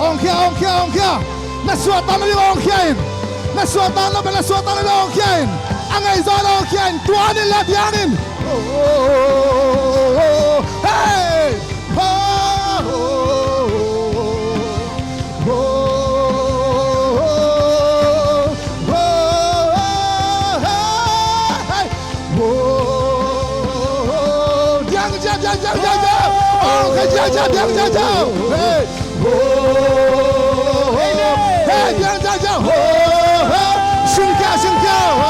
Awngkhia, awngkhia, awngkhia. Na suahtakna ding awngkhia in. Na suahtakna pen, na suahtakna ding awngkhia in. A ngaihzaw in awngkhia in. Tua in la diang in. Hey! Diang, diang, diang, diang, diang, diang. Awngkhia, diang, diang, diang, diang. Hey. Hey, diang, diang, diang. Sungkhia, sungkhia.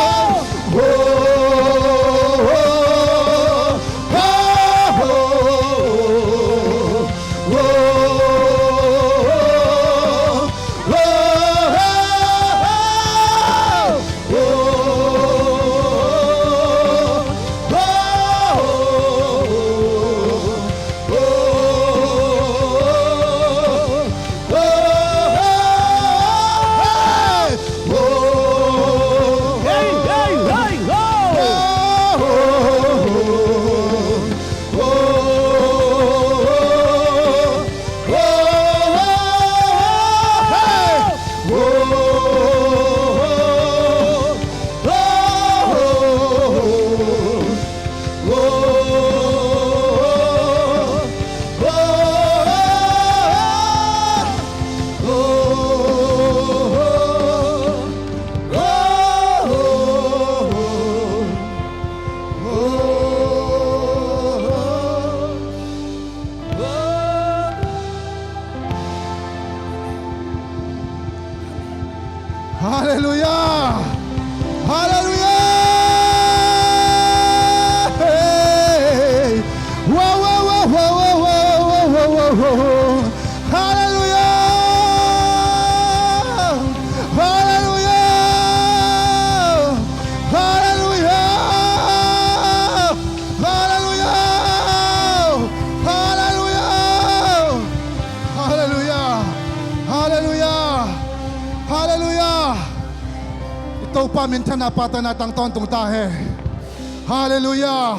Halleluia! Halleluia! Hey! Wow, wow, wow. Halleluia! Halleluia! Halleluia! Halleluia! Halleluia! Halleluia! Halleluia! Halleluia! Topa minthanna, pahtawina tang tawntung ta hen. Halleluiah.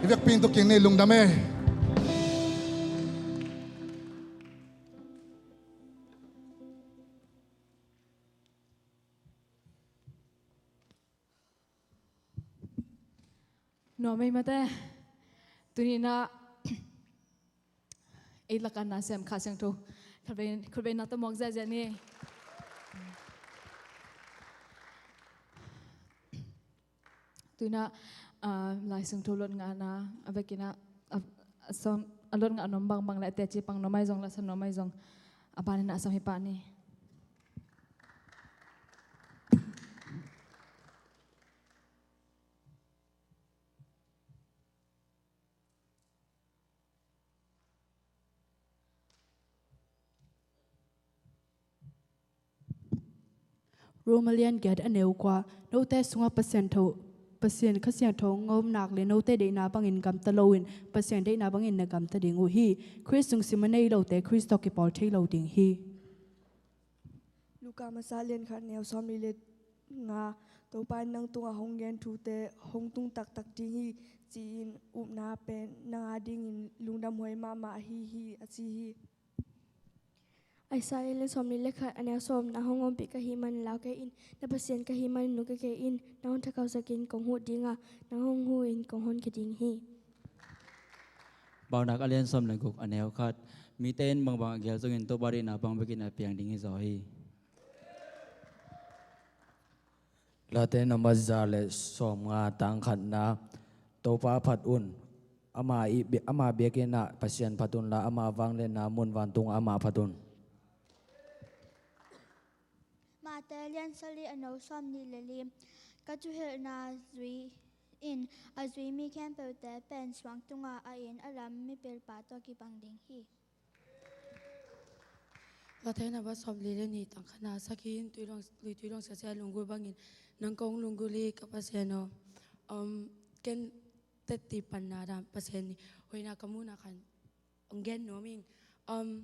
I vekpi in tu kik ni, lungdam e. Nuam ei mate. Tuni-in ah ei lakah na sem Kha Siangtho khutvei, khutvei na tawh muak ziahziah ni. Tuni-in ah, ah, Lai Siangtho lot ngahna a vekin ah, a, a sawm, a lot ngah nuam bangbang le a teci pang nuam ahi zong, la sa nuam ahi zong, a banin ah a sawm hi pah ni. Rom a lian giat a neu kua. Note sungah Pasian tho, Pasian Kha Siangtho hong om nak leh note deihna bangin gamta loin Pasian deihna bangin na gamta ding uh hi. Khrist lungsim a nei lote Khrist tawh kipawl thei lo ding hi. Luka masa lian khat neu sawmli le nga. Topa in nang tungah hong gen thute hong tung taktak ding hi, ci-in upna pen nang adingin lungdamhuai mahmah ahi hi, a ci hi. Isaiah lian sawmli le khat a neu sawm. Na hong ompih ka hih manin lau kei in, na Pasian ka hih manin lungkia kei in. Nang hong thakausakin kong huh ding a, nang hong huh in kong honkhia ding hi. Paunak a lian sawm le guk a neu khat. Mite in bangbang a gel zongin Topa deihna bang bekin a piang ding hi zaw hi. Late nambat za le sawmnga, tang khatna. Topa phat un. Ama i, ama biakinn ah Pasian phat unla, ama vangliatna mun vantungah ama phat un. Mate lian sawmli a neu sawmnih le li. Ka thuhilhna zui in a zui mi khempeuhte pen suang tungah a inn a lam mipilpa tawh kibang ding hi. Late nambat sawmli le nih, tang khatna. Sakhi in tui luang, lui tui luang siasia lunggulh bangin nang kong lunggulh hi, ka Pasian aw. Um, ken tetti panna dan Pasian ii hoihna ka muhna khan hong gen nuam ing. Um,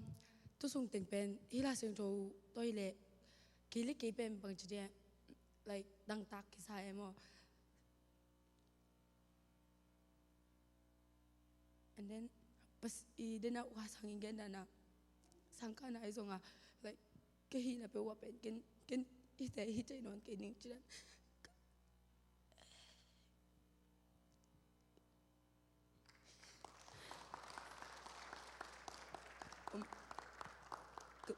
tu sung teng pen hih Lai Siangtho tawh hi leh kei le kei pen bangci dia, like, dangtak kisa e maw. And then, pas, i, den a uka sang in gen dan a, sang ka na i zong a, like, ka hihna peuh uah pen ken, ken hihte hi thei nawn kei ning ci dan. Um, ka,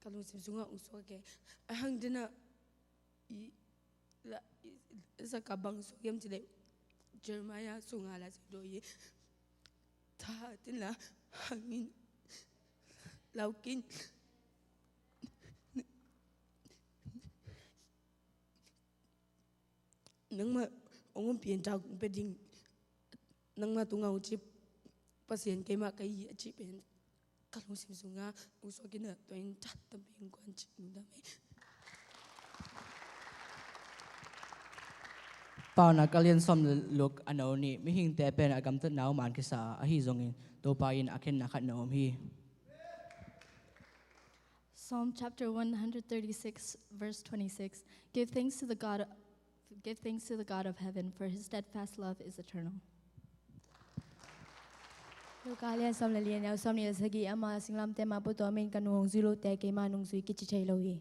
ka lungsim sungah hong suak e. A hang den a, i, la, i, i sa ka bang suak hiam ci leh, Jeremiah sunga la si do i. Tha tin la, hangin, lau kin. Nangmah hong ompih in thak hong pia ding. Nangmah tungah hong cip Pasian keimah ka hi a cih pen ka lungsim sungah hong suak in a, tua in that tampi hong guan cih nung dam hi. Paunak a lian sawm le guk a neu nih. Mihingte pen a gamtatna uh man kisa a, ahi zongin Topa in a khenna khat na om hi. Psalm chapter one hundred thirty-six, verse twenty-six. Give thanks to the God, give thanks to the God of heaven, for his steadfast love is eternal. Luka lian sawm le li a neu sawmnih le sagih. Ama singlamteh mah putuam in ka nung hong zui lote keima nung zui kici thei lo hi.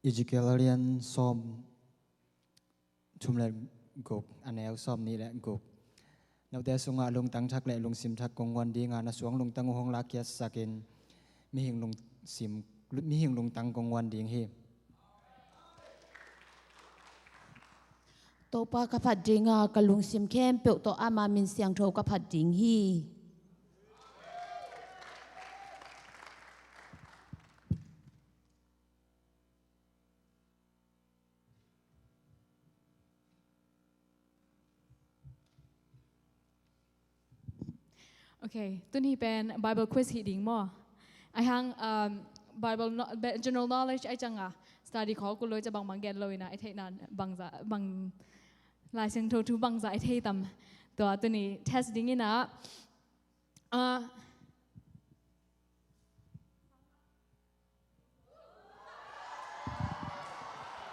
Ezekiel a lian sawm thum le guk, a neu sawmnih le guk. Note sungah lungtang thak le lungsim thak kong guan ding a, na suang lungtang uh hong lakkhiatsakin mihing lungsim, mihing lungtang kong guan ding hi. Topa ka phat ding a, ka lungsim khempeuh tawh ama min siangtho ka phat ding hi. Ok, tuni pen Bible quiz hi ding maw? Ahi hang, um, Bible no-, be-, general knowledge ahi ciang a, study khawng kul lo i ciang bangbang gen lo in a, i theihna bangzah, bang, Lai Siangtho thu bangzah i thei tam. Tua tuni test ding inah, ah,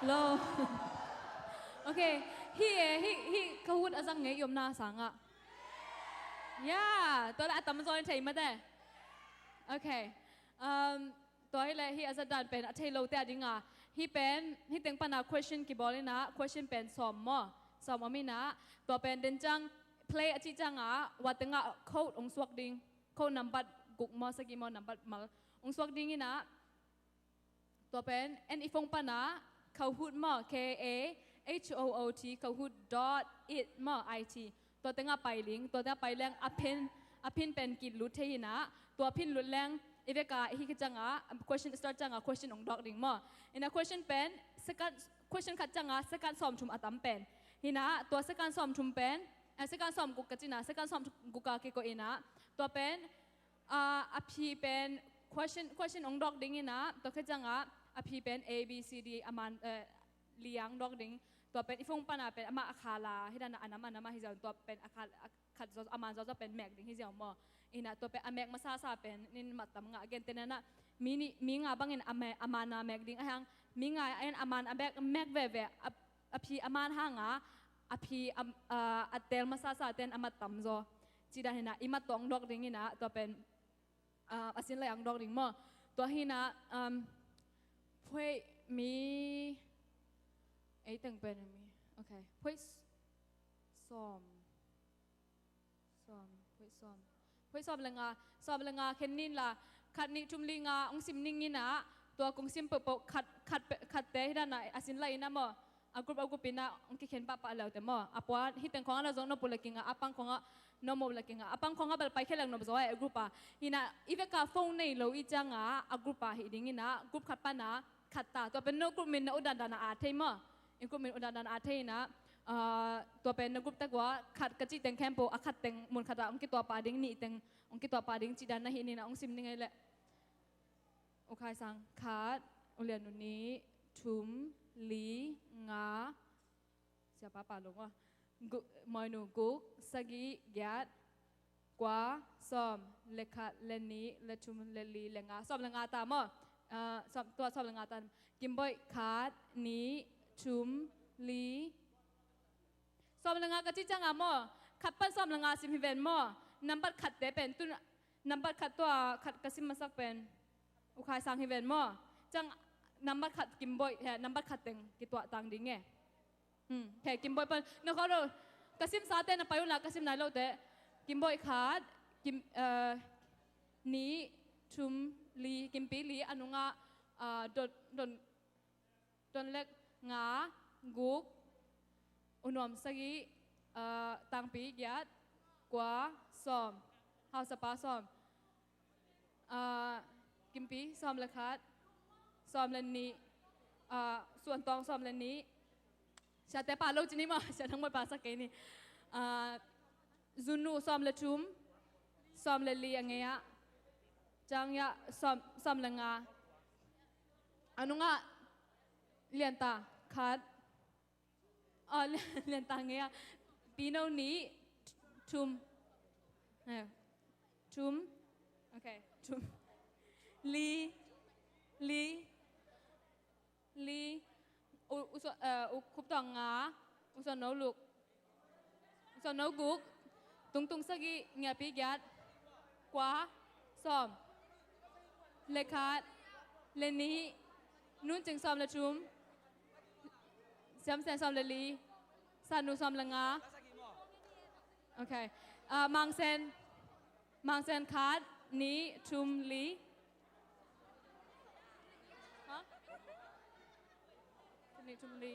hello. Ok. Hi e, hi, hi Kahoot a zang ngei i omna sangah. Ya, tua le a tamzaw in thei mate. Ok. Um, tua hi le hi a zatdan pen a thei lote a dinga, hi pen hi teng pana question kibawl inah, question pen sawm maw, sawm om inah, tua pen den ciang play a cih ciangah wa tengah code ong suak ding. Code nambat guk maw, sagih maw, nambat mal ong suak ding inah, tua pen en i phone pana Kahoot maw, K A H O O T, Kahoot dot it maw, I T. Tua tengah pai ling, tua tengah pai leng a pin, a pin pen kilut thei inah, tua pin lut leng i veka hi ka ciangah, question start ciangah question ong dawk ding maw. Inah question pen second, question khat ciangah second sawmthum a tam pen. Hinah tua second sawmthum pen, eh, second sawmguk ka cina, second sawmguk a kiko inah, tua pen, ah, a phi pen question, question ong dawk ding inah, tua kha ciangah a phi pen A B C D a man, eh, liang dawk ding. Tua pen i phone pana pen amah a khala hi dana, a nam a nam a hi ziau, tua pen a khala, a khat zaw, a man zaw zaw pen mek ding hi ziau maw. Inah tua pen a mek masasa pen nin mattam ngah, a gente nanah mi nih, mi nga bangin a me-, a man a mek ding a hang, mi nga a en a man a mek, mek veve, a, a phi a man hanga a phi a, a, a tel masasa ten a mattam zaw. Cih dan hinah i mat tawh ong dawk ding inah, tua pen, ah, a sin lai ang dawk ding maw. Tua hinah, um, phueih mi, ei teng pen mi. Ok. Phueih s-, sawm. Sawm, phueih sawm. Phueih sawm le nga, sawm le nga khen nin la, khat nih thum li nga ong sim ning inah, tua kong sim pohpoh khat, khat pe-, khatte hi dana a sin lai inah maw. A group, a group inah ong kikhen pahpah leute maw. A puan hi teng khawng a na zong nop uh le kingah, a pang khawngah nop uh le kingah, a pang khawngah bel pai khe leng nop zaw e, a group a. Hinah i veka phone nei lo i ciangah a group a hih ding inah, group khat pana khat ta. Tua pen no group min na ut dandan a at thei maw. In group min ut dandan a at thei inah, ah, tua pen na group tek ua khat ka cih teng khempeuh a khat teng mun khatah ong kituah pah ding, nih teng ong kituah pah ding cih dan na hih ning inah ong sim ning ei leh. U Khai Sang khat, U Lian Nu nih, thum, li, nga, siapa pa lung aw. Gu-, Mawinu guk, sagih, giat, kua, sawm, le khat, le nih, le thum, le li, le nga. Sawm le nga ta maw. Ah, sawm, tua sawm le nga ta. Kimboih khat, nih, thum, li. Sawm le nga ka cih ciangah maw. Khat pan sawm le nga sim hi ven maw. Nambat khatte pen tun, nambat khat tua khat ka sim masak pen U Khai Sang hi ven maw. Ciang nambat khat Kimboih, eh, nambat khat teng kituah tang ding e. Hmm, ok, Kimboih pan. Na khawh lo. Ka simsate na pai unla, ka sim nai lote. Kimboih khat, Kim, eh, nih, thum, li, Kimpi li, a nungah, ah, Don, Don, Donlek nga, guk, U Nuam sagih, ah, Tangpi giat, kua, sawm, Hausapa sawm. Ah, Kimpi sawm le khat, sawm le nih, ah, Suantawng sawm le nih. Siate pa lo cini maw, sia nang mawh pa sak kei ni. Ah, Zunu sawm le thum, sawm le li a ngei ah. Ciang Yah sawm, sawm le nga. A nungah Lianta khat. Oh, Lianta ngei ah. Pino nih, thum. Eh, thum. Ok, thum. Li, li, li. U, U Suan, eh, U Khup Tuang nga, U Suan No Luk. U Suan No Guk, Tungtung sagih, Ngiapi giat, kua, sawm. Le khat, le nih, Nun Cing sawm le thum, Siam Sen sawm le li, Sanu sawm le nga. Ok. Ah, Mang Sen, Mang Sen khat, nih, thum, li. Ha? Khat nih thum li.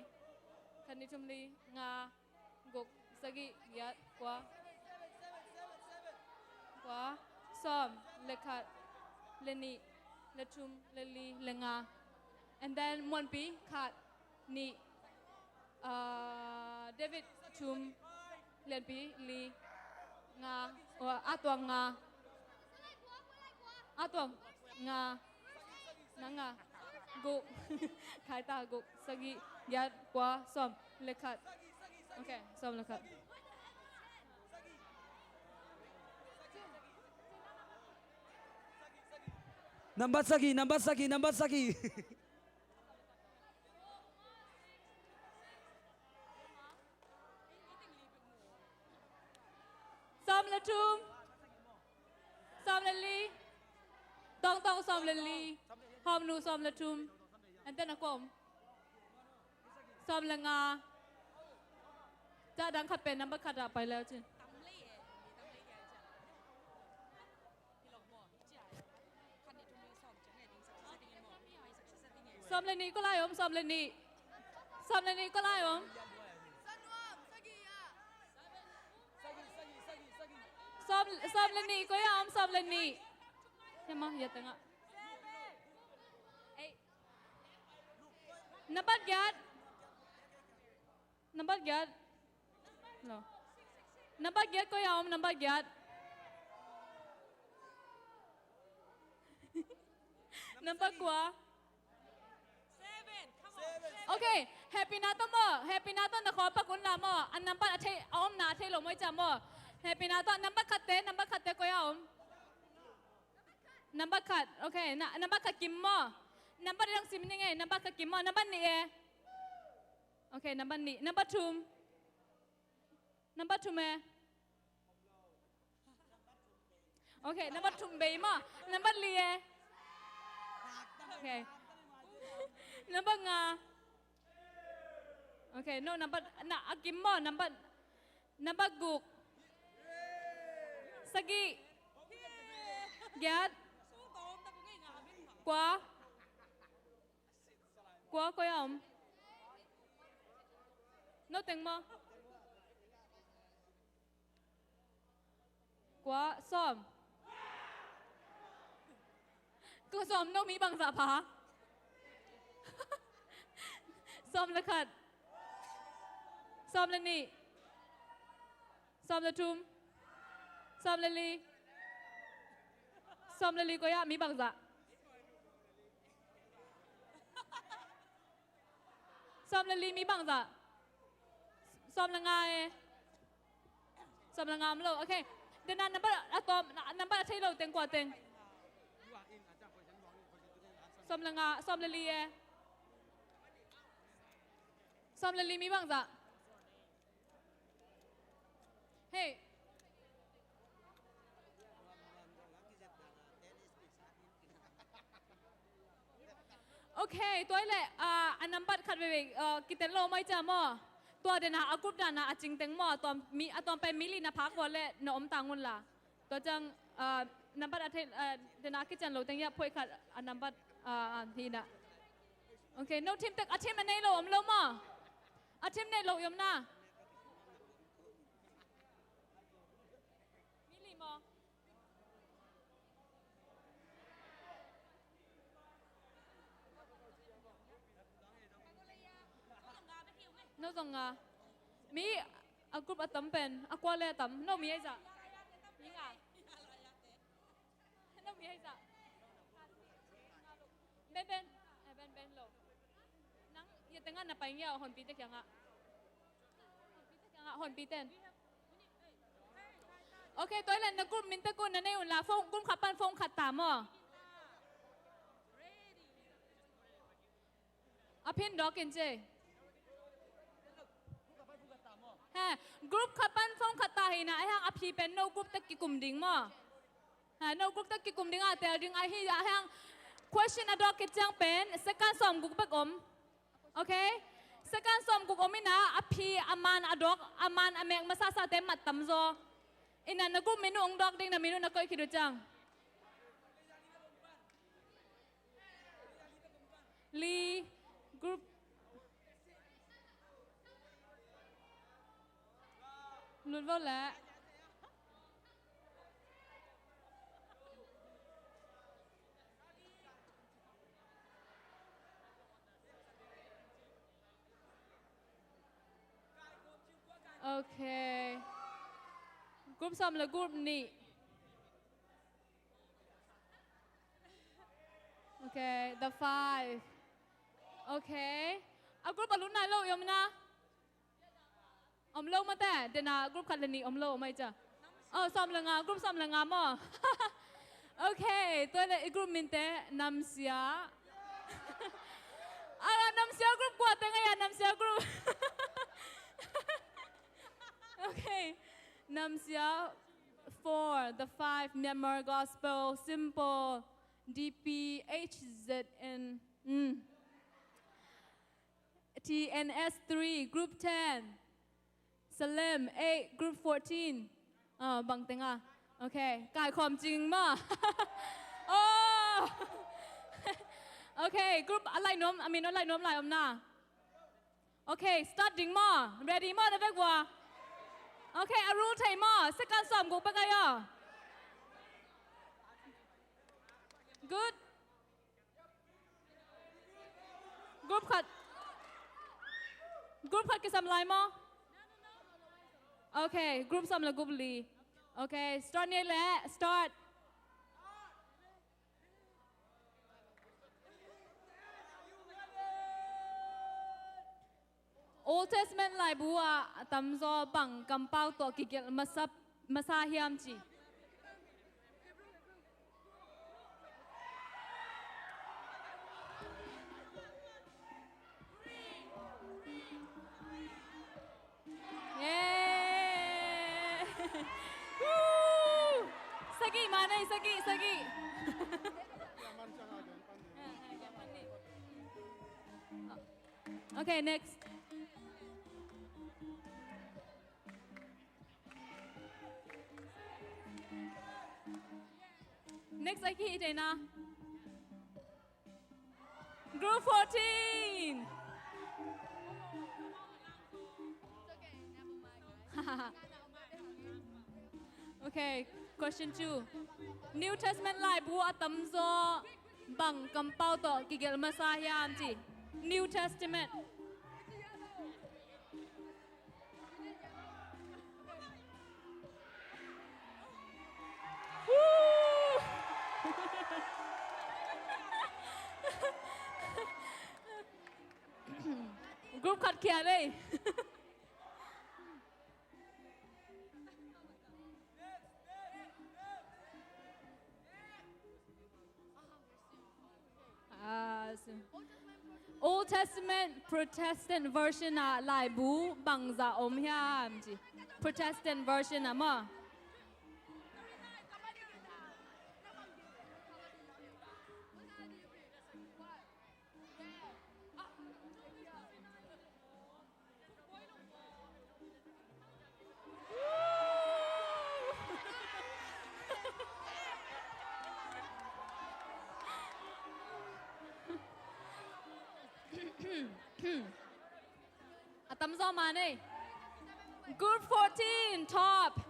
Khat nih thum li, nga, guk, sagih, giat, kua. Kua, sawm, le khat, le nih, le thum, le li, le nga. And then Muanpi khat, nih, ah, David thum, Lianpi li, nga, oh, A Tuang nga. A Tuang nga. Nang nga. Guk. Khai ta, guk, sagih, giat, kua, sawm, le khat. Ok, sawm le khat. Nambat sagih, nambat sagih, nambat sagih. Sawm le thum. Sawm le li. Tawngtawng sawm le li. Hawmnu sawm le thum. Enten a kua om? Sawm le nga. Ca dang khat pen nambat khat ah pai leu cin. Sawm le nih kua lai om, sawm le nih. Sawm le nih kua lai om. Sawm, sawm le nih kua lai om, sawm le nih. Hema, ya tengah. Ei. Nambat giat. Nambat giat. No. Nambat giat kua lai om, nambat giat. Nambat kua. Okay, hehpihna tawh maw, hehpihna tawh na khawng pak un la maw. A nambat a thei, a omna a thei lo maw i ciah maw. Hehpihna tawh nambat khatte, nambat khatte kua lai om. Nambat khat, okay, na, nambat khat kim maw. Nambat i dang sim ning ei, nambat khat kim maw, nambat nih e. Okay, nambat nih, nambat thum. Nambat thum e. Okay, nambat thum bei maw. Nambat li e. Okay. Nambat nga. Okay, no, nambat, na, a kim maw, nambat, nambat guk. Sagih. Giat. Kua. Kua, kua lai om. No teng maw. Kua, sawm. Kua sawm, no mi bangzah pha. Sawm le khat. Sawm le nih. Sawm le thum. Sawm le li. Sawm le li kua lai, mi bangzah. Sawm le li mi bangzah. Sawm le nga e. Sawm le nga om lo. Okay. Dena nambat a tawm, nambat a thei lo teng kua teng. Sawm le nga, sawm le li e. Sawm le li mi bangzah. Hei. Okay, tua hi leh, ah, a nambat khat veivei, ah, kiten lo mai cia maw. Tua dena a group dana a cing teng maw, a tawm mi, a tawm pen mi li na phak vua leh na om tang un la. Tua ciang, ah, nambat a thei, ah, dena a kician lo teng hiah phoih khat a nambat, ah, ah, hi na. Okay, no team tek, a team a nei lo om lo maw. A team nei lo i om na. Mi li maw. No zong nga. Mi a group a tam pen, a kua le a tam. No mi ai za. Mi nga. No mi ai za. Ben ben. Eh, ben ben lo. Nang ya tengah na pai ngia honpi te kiangah. Honpi ten. Okay, tua hi leh na group min tek un, na nei un la, phone, group khat pan phone khat ta maw. A phin dawk in ci. Ha, group khat pan phone khat ta hi na, a hiang a phi pen no group tek kikum ding maw. Ha, no group tek kikum ding a tel ding a hi, a hiang question a dawk khit ciang pen second sawm guk bek om. Okay? Second sawm guk om ina, a phi, a man a dawk, a man a mek masasate mat tam zaw. Ina na group min uh hong dawk ding, na min uh na koih khit uh ciang. Li group. Lut vo leh. Okay. Group sawm le group nih. Okay, the five. Okay. A group a lut nai lo i om na. Om lo mate, dena group khat le nih om lo, om ai cia. Oh, sawm le nga, group sawm le nga maw. Okay, tua leh i group minte, Namsia. Ala, Namsia group kua teng a, Namsia group. Okay, Namsia four, the five, Myanmar Gospel, Simple, D P, H Z N, mm. T N S three, group ten. Salem eight, group fourteen. Ah, bang teng a. Okay, kaikhawm cing maw? Oh! Okay, group a lai nuam, a min a lai nuam lai om na. Okay, start ding maw? Ready maw, na vek vua? Okay, a rule thei maw? Second sawm guk bek a yaw. Good. Group khat. Group khat kisam lai maw? Okay, group sawm le group li. Okay, start ni le, start. Old Testament laibu ah a tamzaw bang kampau tawh kigelh masa, masa hiam ci. Yeah. Woo! Sagih mah nei, sagih, sagih. Okay, next. Next, a kihih thei na. Group fourteen. Okay, question two. New Testament laibu a tamzaw bang kampau tawh kigelh masa hiam ci. New Testament. Woo! Group khat khia lei. Ah, so Old Testament Protestant version ah laibu bangzah om hiam ci. Protestant version ah maw. A tamzaw mah nei. Group fourteen, top.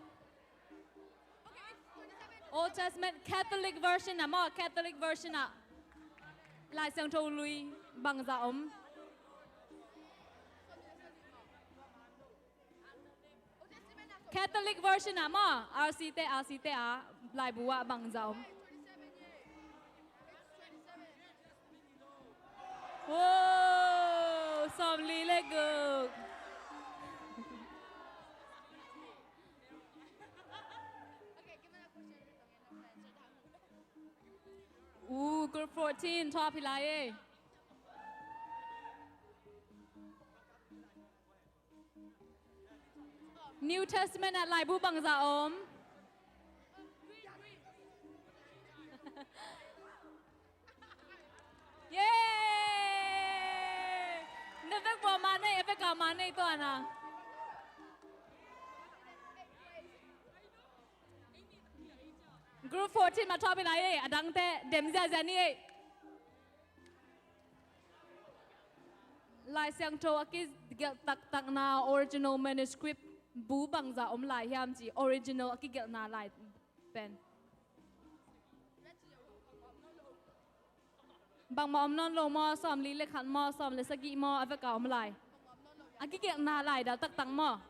Old Testament Catholic version ah maw, Catholic version ah Lai Siangtho lui bangzah om. Catholic version ah maw, R C te, R C te ah laibu ah bangzah om. Wow, sawmli le guk. Uh, group fourteen, top hi lai ei. New Testament ah laibu bangzah om. Yay! Na vek bawh mah nei, a vek a mah nei tua na. Group fourteen mah top hi lai ei, a dangte dem ziahziah ni ei. Lai Siangtho a kigelh taktakna original manuscript bu bangzah om lai hiam ci, original a kigelhna lai pen. Bangmah om nawn lo maw, sawmli le khat maw, sawm le sagih maw, a vek a om lai. A kigelhna lai dal taktak maw.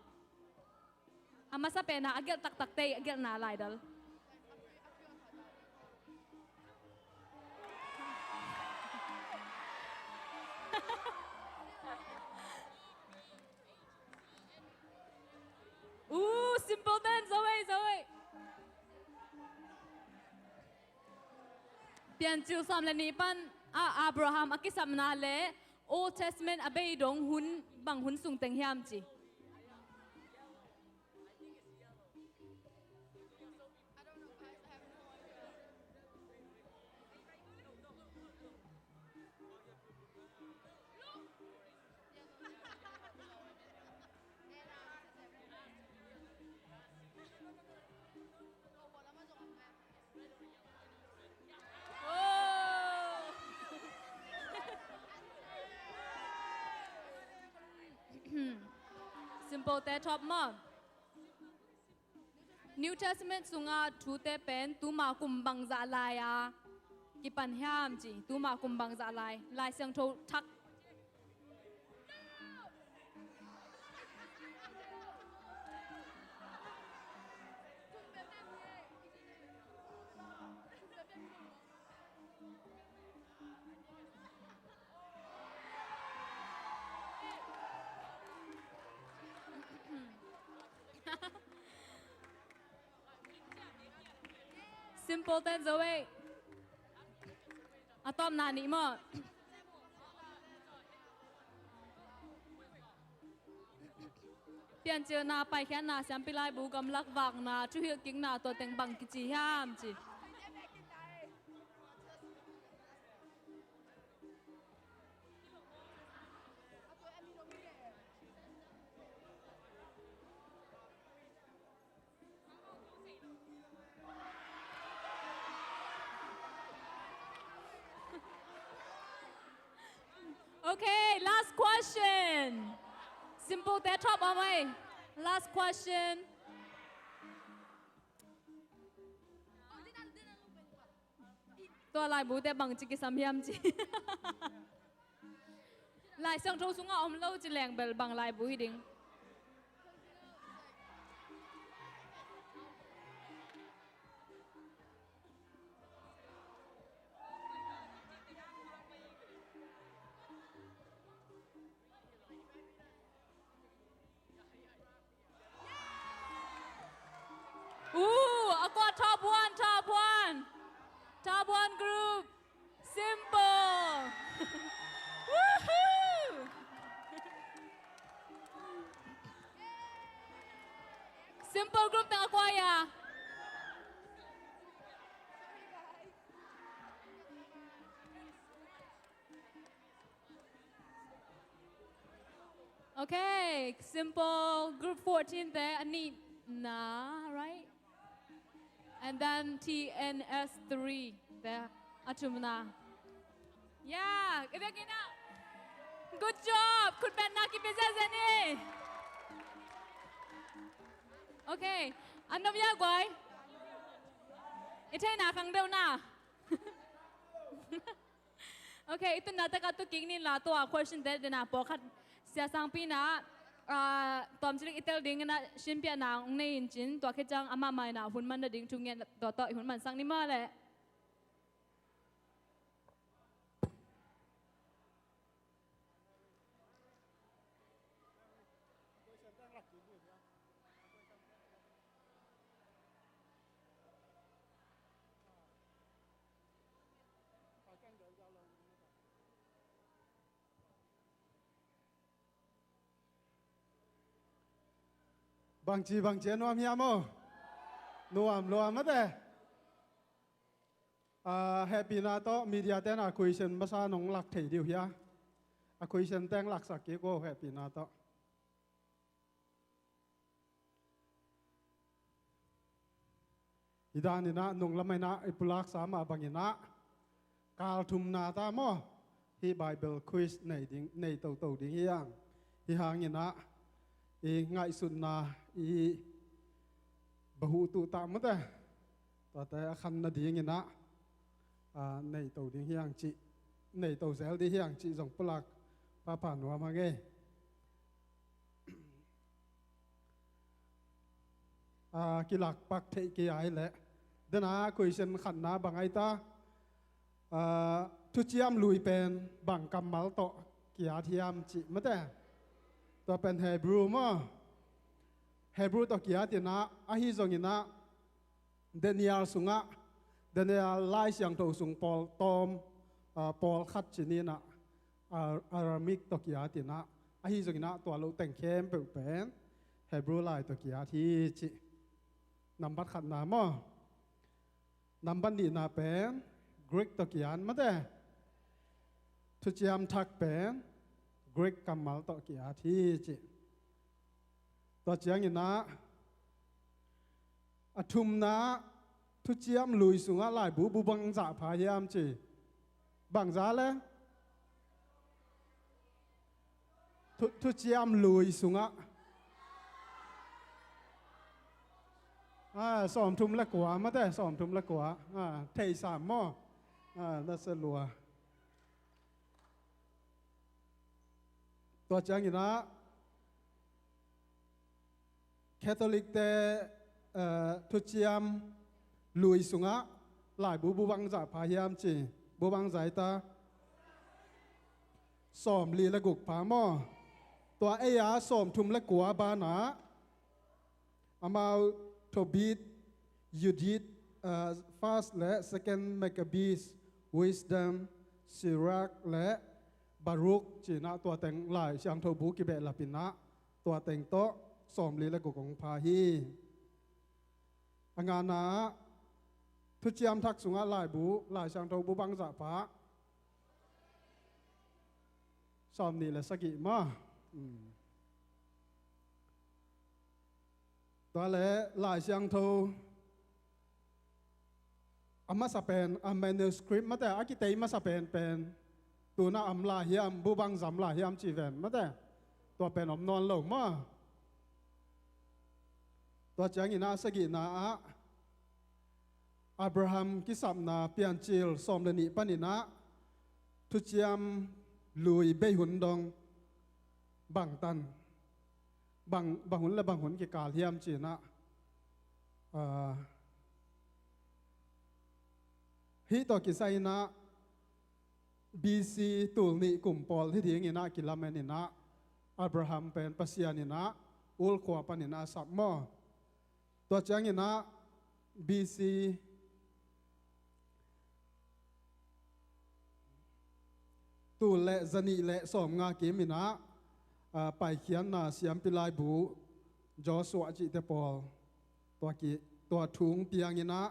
A masa pen ah a gelh taktakte a gelhna lai dal. Uh, Simpleton, zo ei, zo ei. Piancil sawm le nih pan a Abraham a kisapna le Old Testament a bei dong hun bang hun sung teng hiam ci. Simple te top maw. New Testament sunga thute pen tuma kum bangzah lai-a kipan hiam ci, tuma kum bangzah lai, Lai Siangtho thak. Simple ten zo ei. A tawpna nih maw. Piancilna, paikhiatna, siampi laibu, gamlak vakna, thuhilhkikna, tua teng bang kici hiam ci. Okay, last question. Simple te top a mai. Last question. Tua laibu te bangci kisam hiam ci. Lai Siangtho sungah om lo ci leng bel bang laibu hi ding. Ooh, a kua top one, top one. Top one group. Simple. Woohoo! Simple group teng a kua ia. Okay, Simple group fourteen te a nihna, right? And then T N S three te a thumna. Yeah, i biakinn ah. Good job. Khutbetna kipia ziahziah ni. Okay, an nop ia guai. I theihna khang deuh na. Okay, i tunna tak a tu kik ni la, tua question te dena pawlkhat sia sangpi na, ah, tawmcilik i tel ding na, simpiahna hong nei in cin, tua khit ciang amah mai na hun man na ding thu ngen tua tawh i hun mansak ni maw le. Bangci, bangci a nuam hiam aw? Nuam lua mate. Ah, hehpihna tawh media ten a question masa nong lak thei dih uh hia? A question teng laksak kik uh, hehpihna tawh. Hi dan in ah, nung lam ah in ah i pulaksa mah bangin ah, kal thumna ta maw, hih Bible quiz nei ding, nei toto ding hi hang. Hi hangin ah i ngaihsutna, i bahutu ta mate, tuate a khan nadingin ah, ah, nei to ding hi hang cih, nei to zel ding hi hang cih zong pulak pahpah nuam hang ei. Ah, kilak pak theih kei a hi leh, dena question khatna bang ai ta, ah, thuciam lui pen bang kammal tawh ki-at hiam cih mate. Tua pen Hebrew maw. Hebrew tawh ki-at in ah, ahi zongin ah Daniel sungah Daniel Lai Siangtho sung pawl tawm, ah, pawl khat ci ni in ah, ah, Aramaic tawh kiat in ah, ahi zongin ah tua lo teng khempeuh pen Hebrew lai tawh kiat hi ci. Nambat khatna maw? Nambat nihna pen Greek tawh kiat mate. Thuciam Thak pen Greek kammal tawh kiat hi ci. Tua ciangin ah, a thumna, thuciam lui sungah laibu bu bangzah pha hiam ci? Bangzah le? Thu, thuciam lui sungah. Ah, sawmthum le kua, mate, sawmthum le kua. Ah, thei sam maw? Ah, na se lua. Tua ciangin ah, Catholic te, eh, thuciam lui sungah laibu bu bangzah pha hiam ci? Bu bangzah hi ta? Sawmli le guk pha maw? Tua ei-a sawmthum le kua banah amau Tobit, Yudit, eh, First le Second Maccabees, Wisdom, Sirach le Baruch ci-in ah tua teng Lai Siangtho bu kibehlap in ah tua teng tawh sawmli le guk hong pha hi. A ngana ah Thuciam Thak sungah laibu, Lai Siangtho bu bangzah pha? Sawmnih le sagih maw? Hmm. Tua le Lai Siangtho a masa pen, a manuscript mate, a kitei masa pen pen tu-in ah a om lai hiam, bu bangzah lai hiam ci ven mate. Tua pen om nawn lo maw? Tua ciangin ah sagihna ah Abraham kisapna Piancil sawm le nih panin ah thuciam lui bei hun dong bangtan, bang, bang hun le bang hun kikal hiam ci-in ah, ah, hih tawh kisai in ah B C tul nih kum pawl hi dingin ah kilamen in ah, Abraham pen Pasian in ah Ur khua panin ah a sap maw? Tua ciangin ah B C tul le zanih le sawmnga kim in ah, ah, Paikhiatna siampi laibu Joshua cihte pawl tua ki, tua thu hong piang in ah,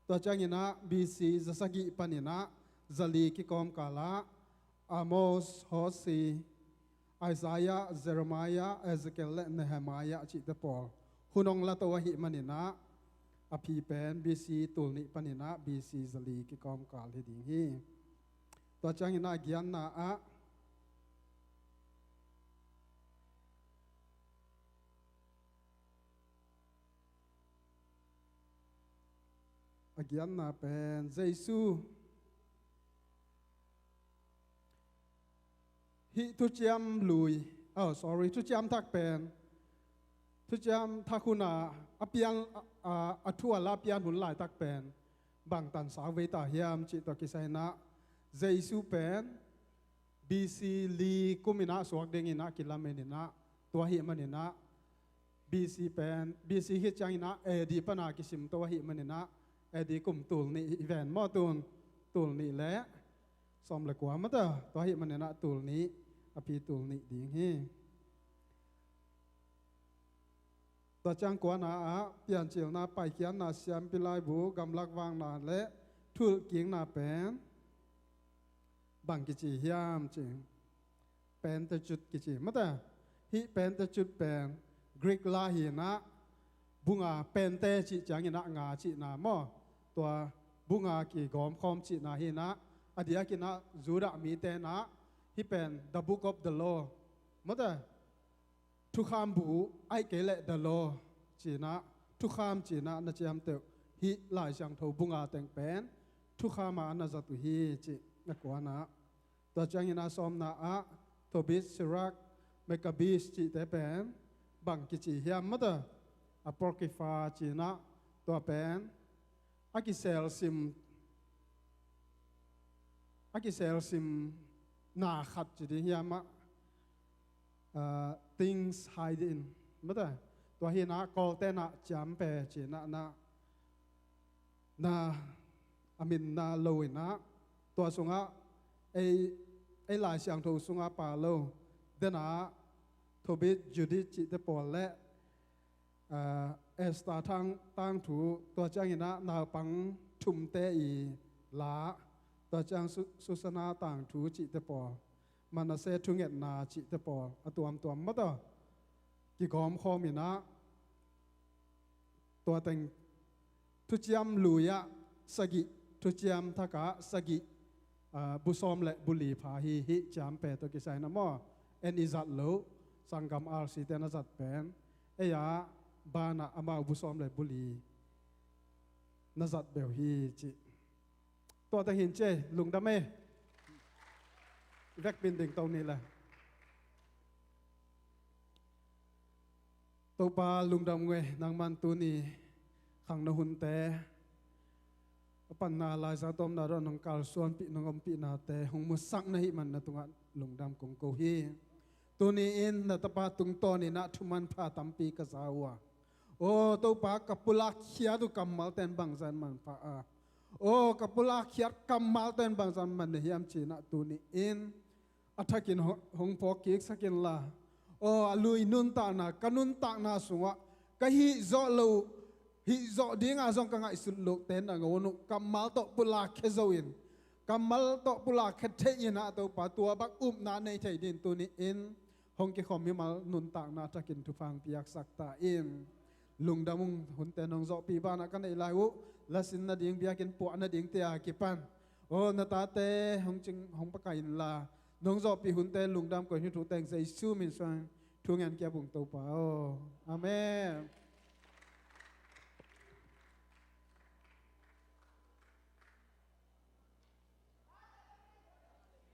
tua ciangin ah B C zasagih panin ah zali kikawmkal ah Amos, Hosea, Isaiah, Jeremiah, Ezekiel le Nehemiah cihte pawl hun hong lato ahih manin ah, a phi pen B C tul nih panin ah B C zali kikawmkal hi ding hi. Tua ciangin ah a giatna ah, a giatna pen Jesu hih thuciam lui, oh, sorry, thuciam thak pen, thuciam thak hun a, a pian, a, a, a thu a la pian hun laitak pen bangtan sau vei ta hiam cih tawh kisai in ah, Jesu pen B C li kum in ah suak dingin ah kilamen in ah, tua ahih manin ah B C pen, B C hi ciangin ah A D pan a kisim to ahih manin ah, A D kum tul nih hi ven maw, tun tul nih le sawm le kua mate, tua ahih manin ah tul nih, a phi tul nih ding hi. Tua ciang kuana ah Piancilna, Paikhiatna, Siampi Laibu, Gamlak Vakna le Thulkikna pen bang kici hiam ci? Pentecost kici mate. Hih Pentecost pen Greek la hi in ah, bu nga, pente cih ciangin ah nga cihna maw? Tua bu nga kigawmkhawm cihna hi in ah, a diakin ah Judah mite in ah hih pen the book of the law mate. Thukham bu, ahih kei leh the law ci in ah, thukham ci in ah na ciamteh uh. Hih Lai Siangtho bu nga teng pen thukham ah na zat uh hi cih na kuan ah. Tua ciangin a sawmna ah Tobit, Sirach, Maccabees cihte pen bang kici hiam mate? Apocrypha ci in ah, tua pen a kiselsim, a kiselsimna khat ci ding hiam ah, ah, things hidden mate. Tua hi in ah Kawlte'n ah ciampe ci in ah na, na a minna lo inah, tua sungah ei, ei Lai Siangtho sungah pa lo, denah Tobit, Judith cihte pawl le, ah, Esther tang, tangthu, tua cianginah naupang thumte i la, tua ciang Su-, Susana tangthu cihte pawl, Manasseh thungetna cihte pawl, a tuamtuam mataw kigawmkhawm inah, tua teng thuciam lui-ah sagih, thuciam thakah sagih, ah, bu sawm le bu li pha hi, hih ciampe tawh kisai na maw. En i zat loh, sanggam R C te na zat pen, ei a banah amau bu sawm le bu li na zat beuh hi cih. Tua teng hin ci ei, lungdam ei. Vekpi-in dingto ni le. Topa lungdam ngei, nangman tuni khangno hunte, a panna laizang tawmna dong nong kalsuanpih, nong ompihnate hong musak na hih man na tungah lungdam kong ko hi. Tuni-in na tapa tungtawn inah thu manpha tampi ka za uh a, aw Topa, ka pulak khiat uh kammalte in bangzah in manpha a, aw ka pulak khiat kammalte in bangzah in man na hiam ci-inah tuni-in a thakin ho-, hong phawk kiksak inla, aw a lui nuntakna, ka nuntakna sungah ka hih zawh loh, hih zawh dinga zong ka ngaihsut lohte nangawn uh kammal tawh pulakkhia zo-in, kammal tawh pulakkhia thei inah Topa, tua bang upna nei thei dingin tuni-in hong kikhawm mimal nuntakna thakin thupha hong piaksak ta in. Lungdam ung, hunte nong zawhpih banah ka neih lai uh, lasin nading, biakinn puah nadingte a kipan, aw na tate hong cing, hong pakai inla, nong zawhpih hunte lungdam ko-in, hih thu teng Jesu min suang thu ngen kiap ung Topa aw. Amen.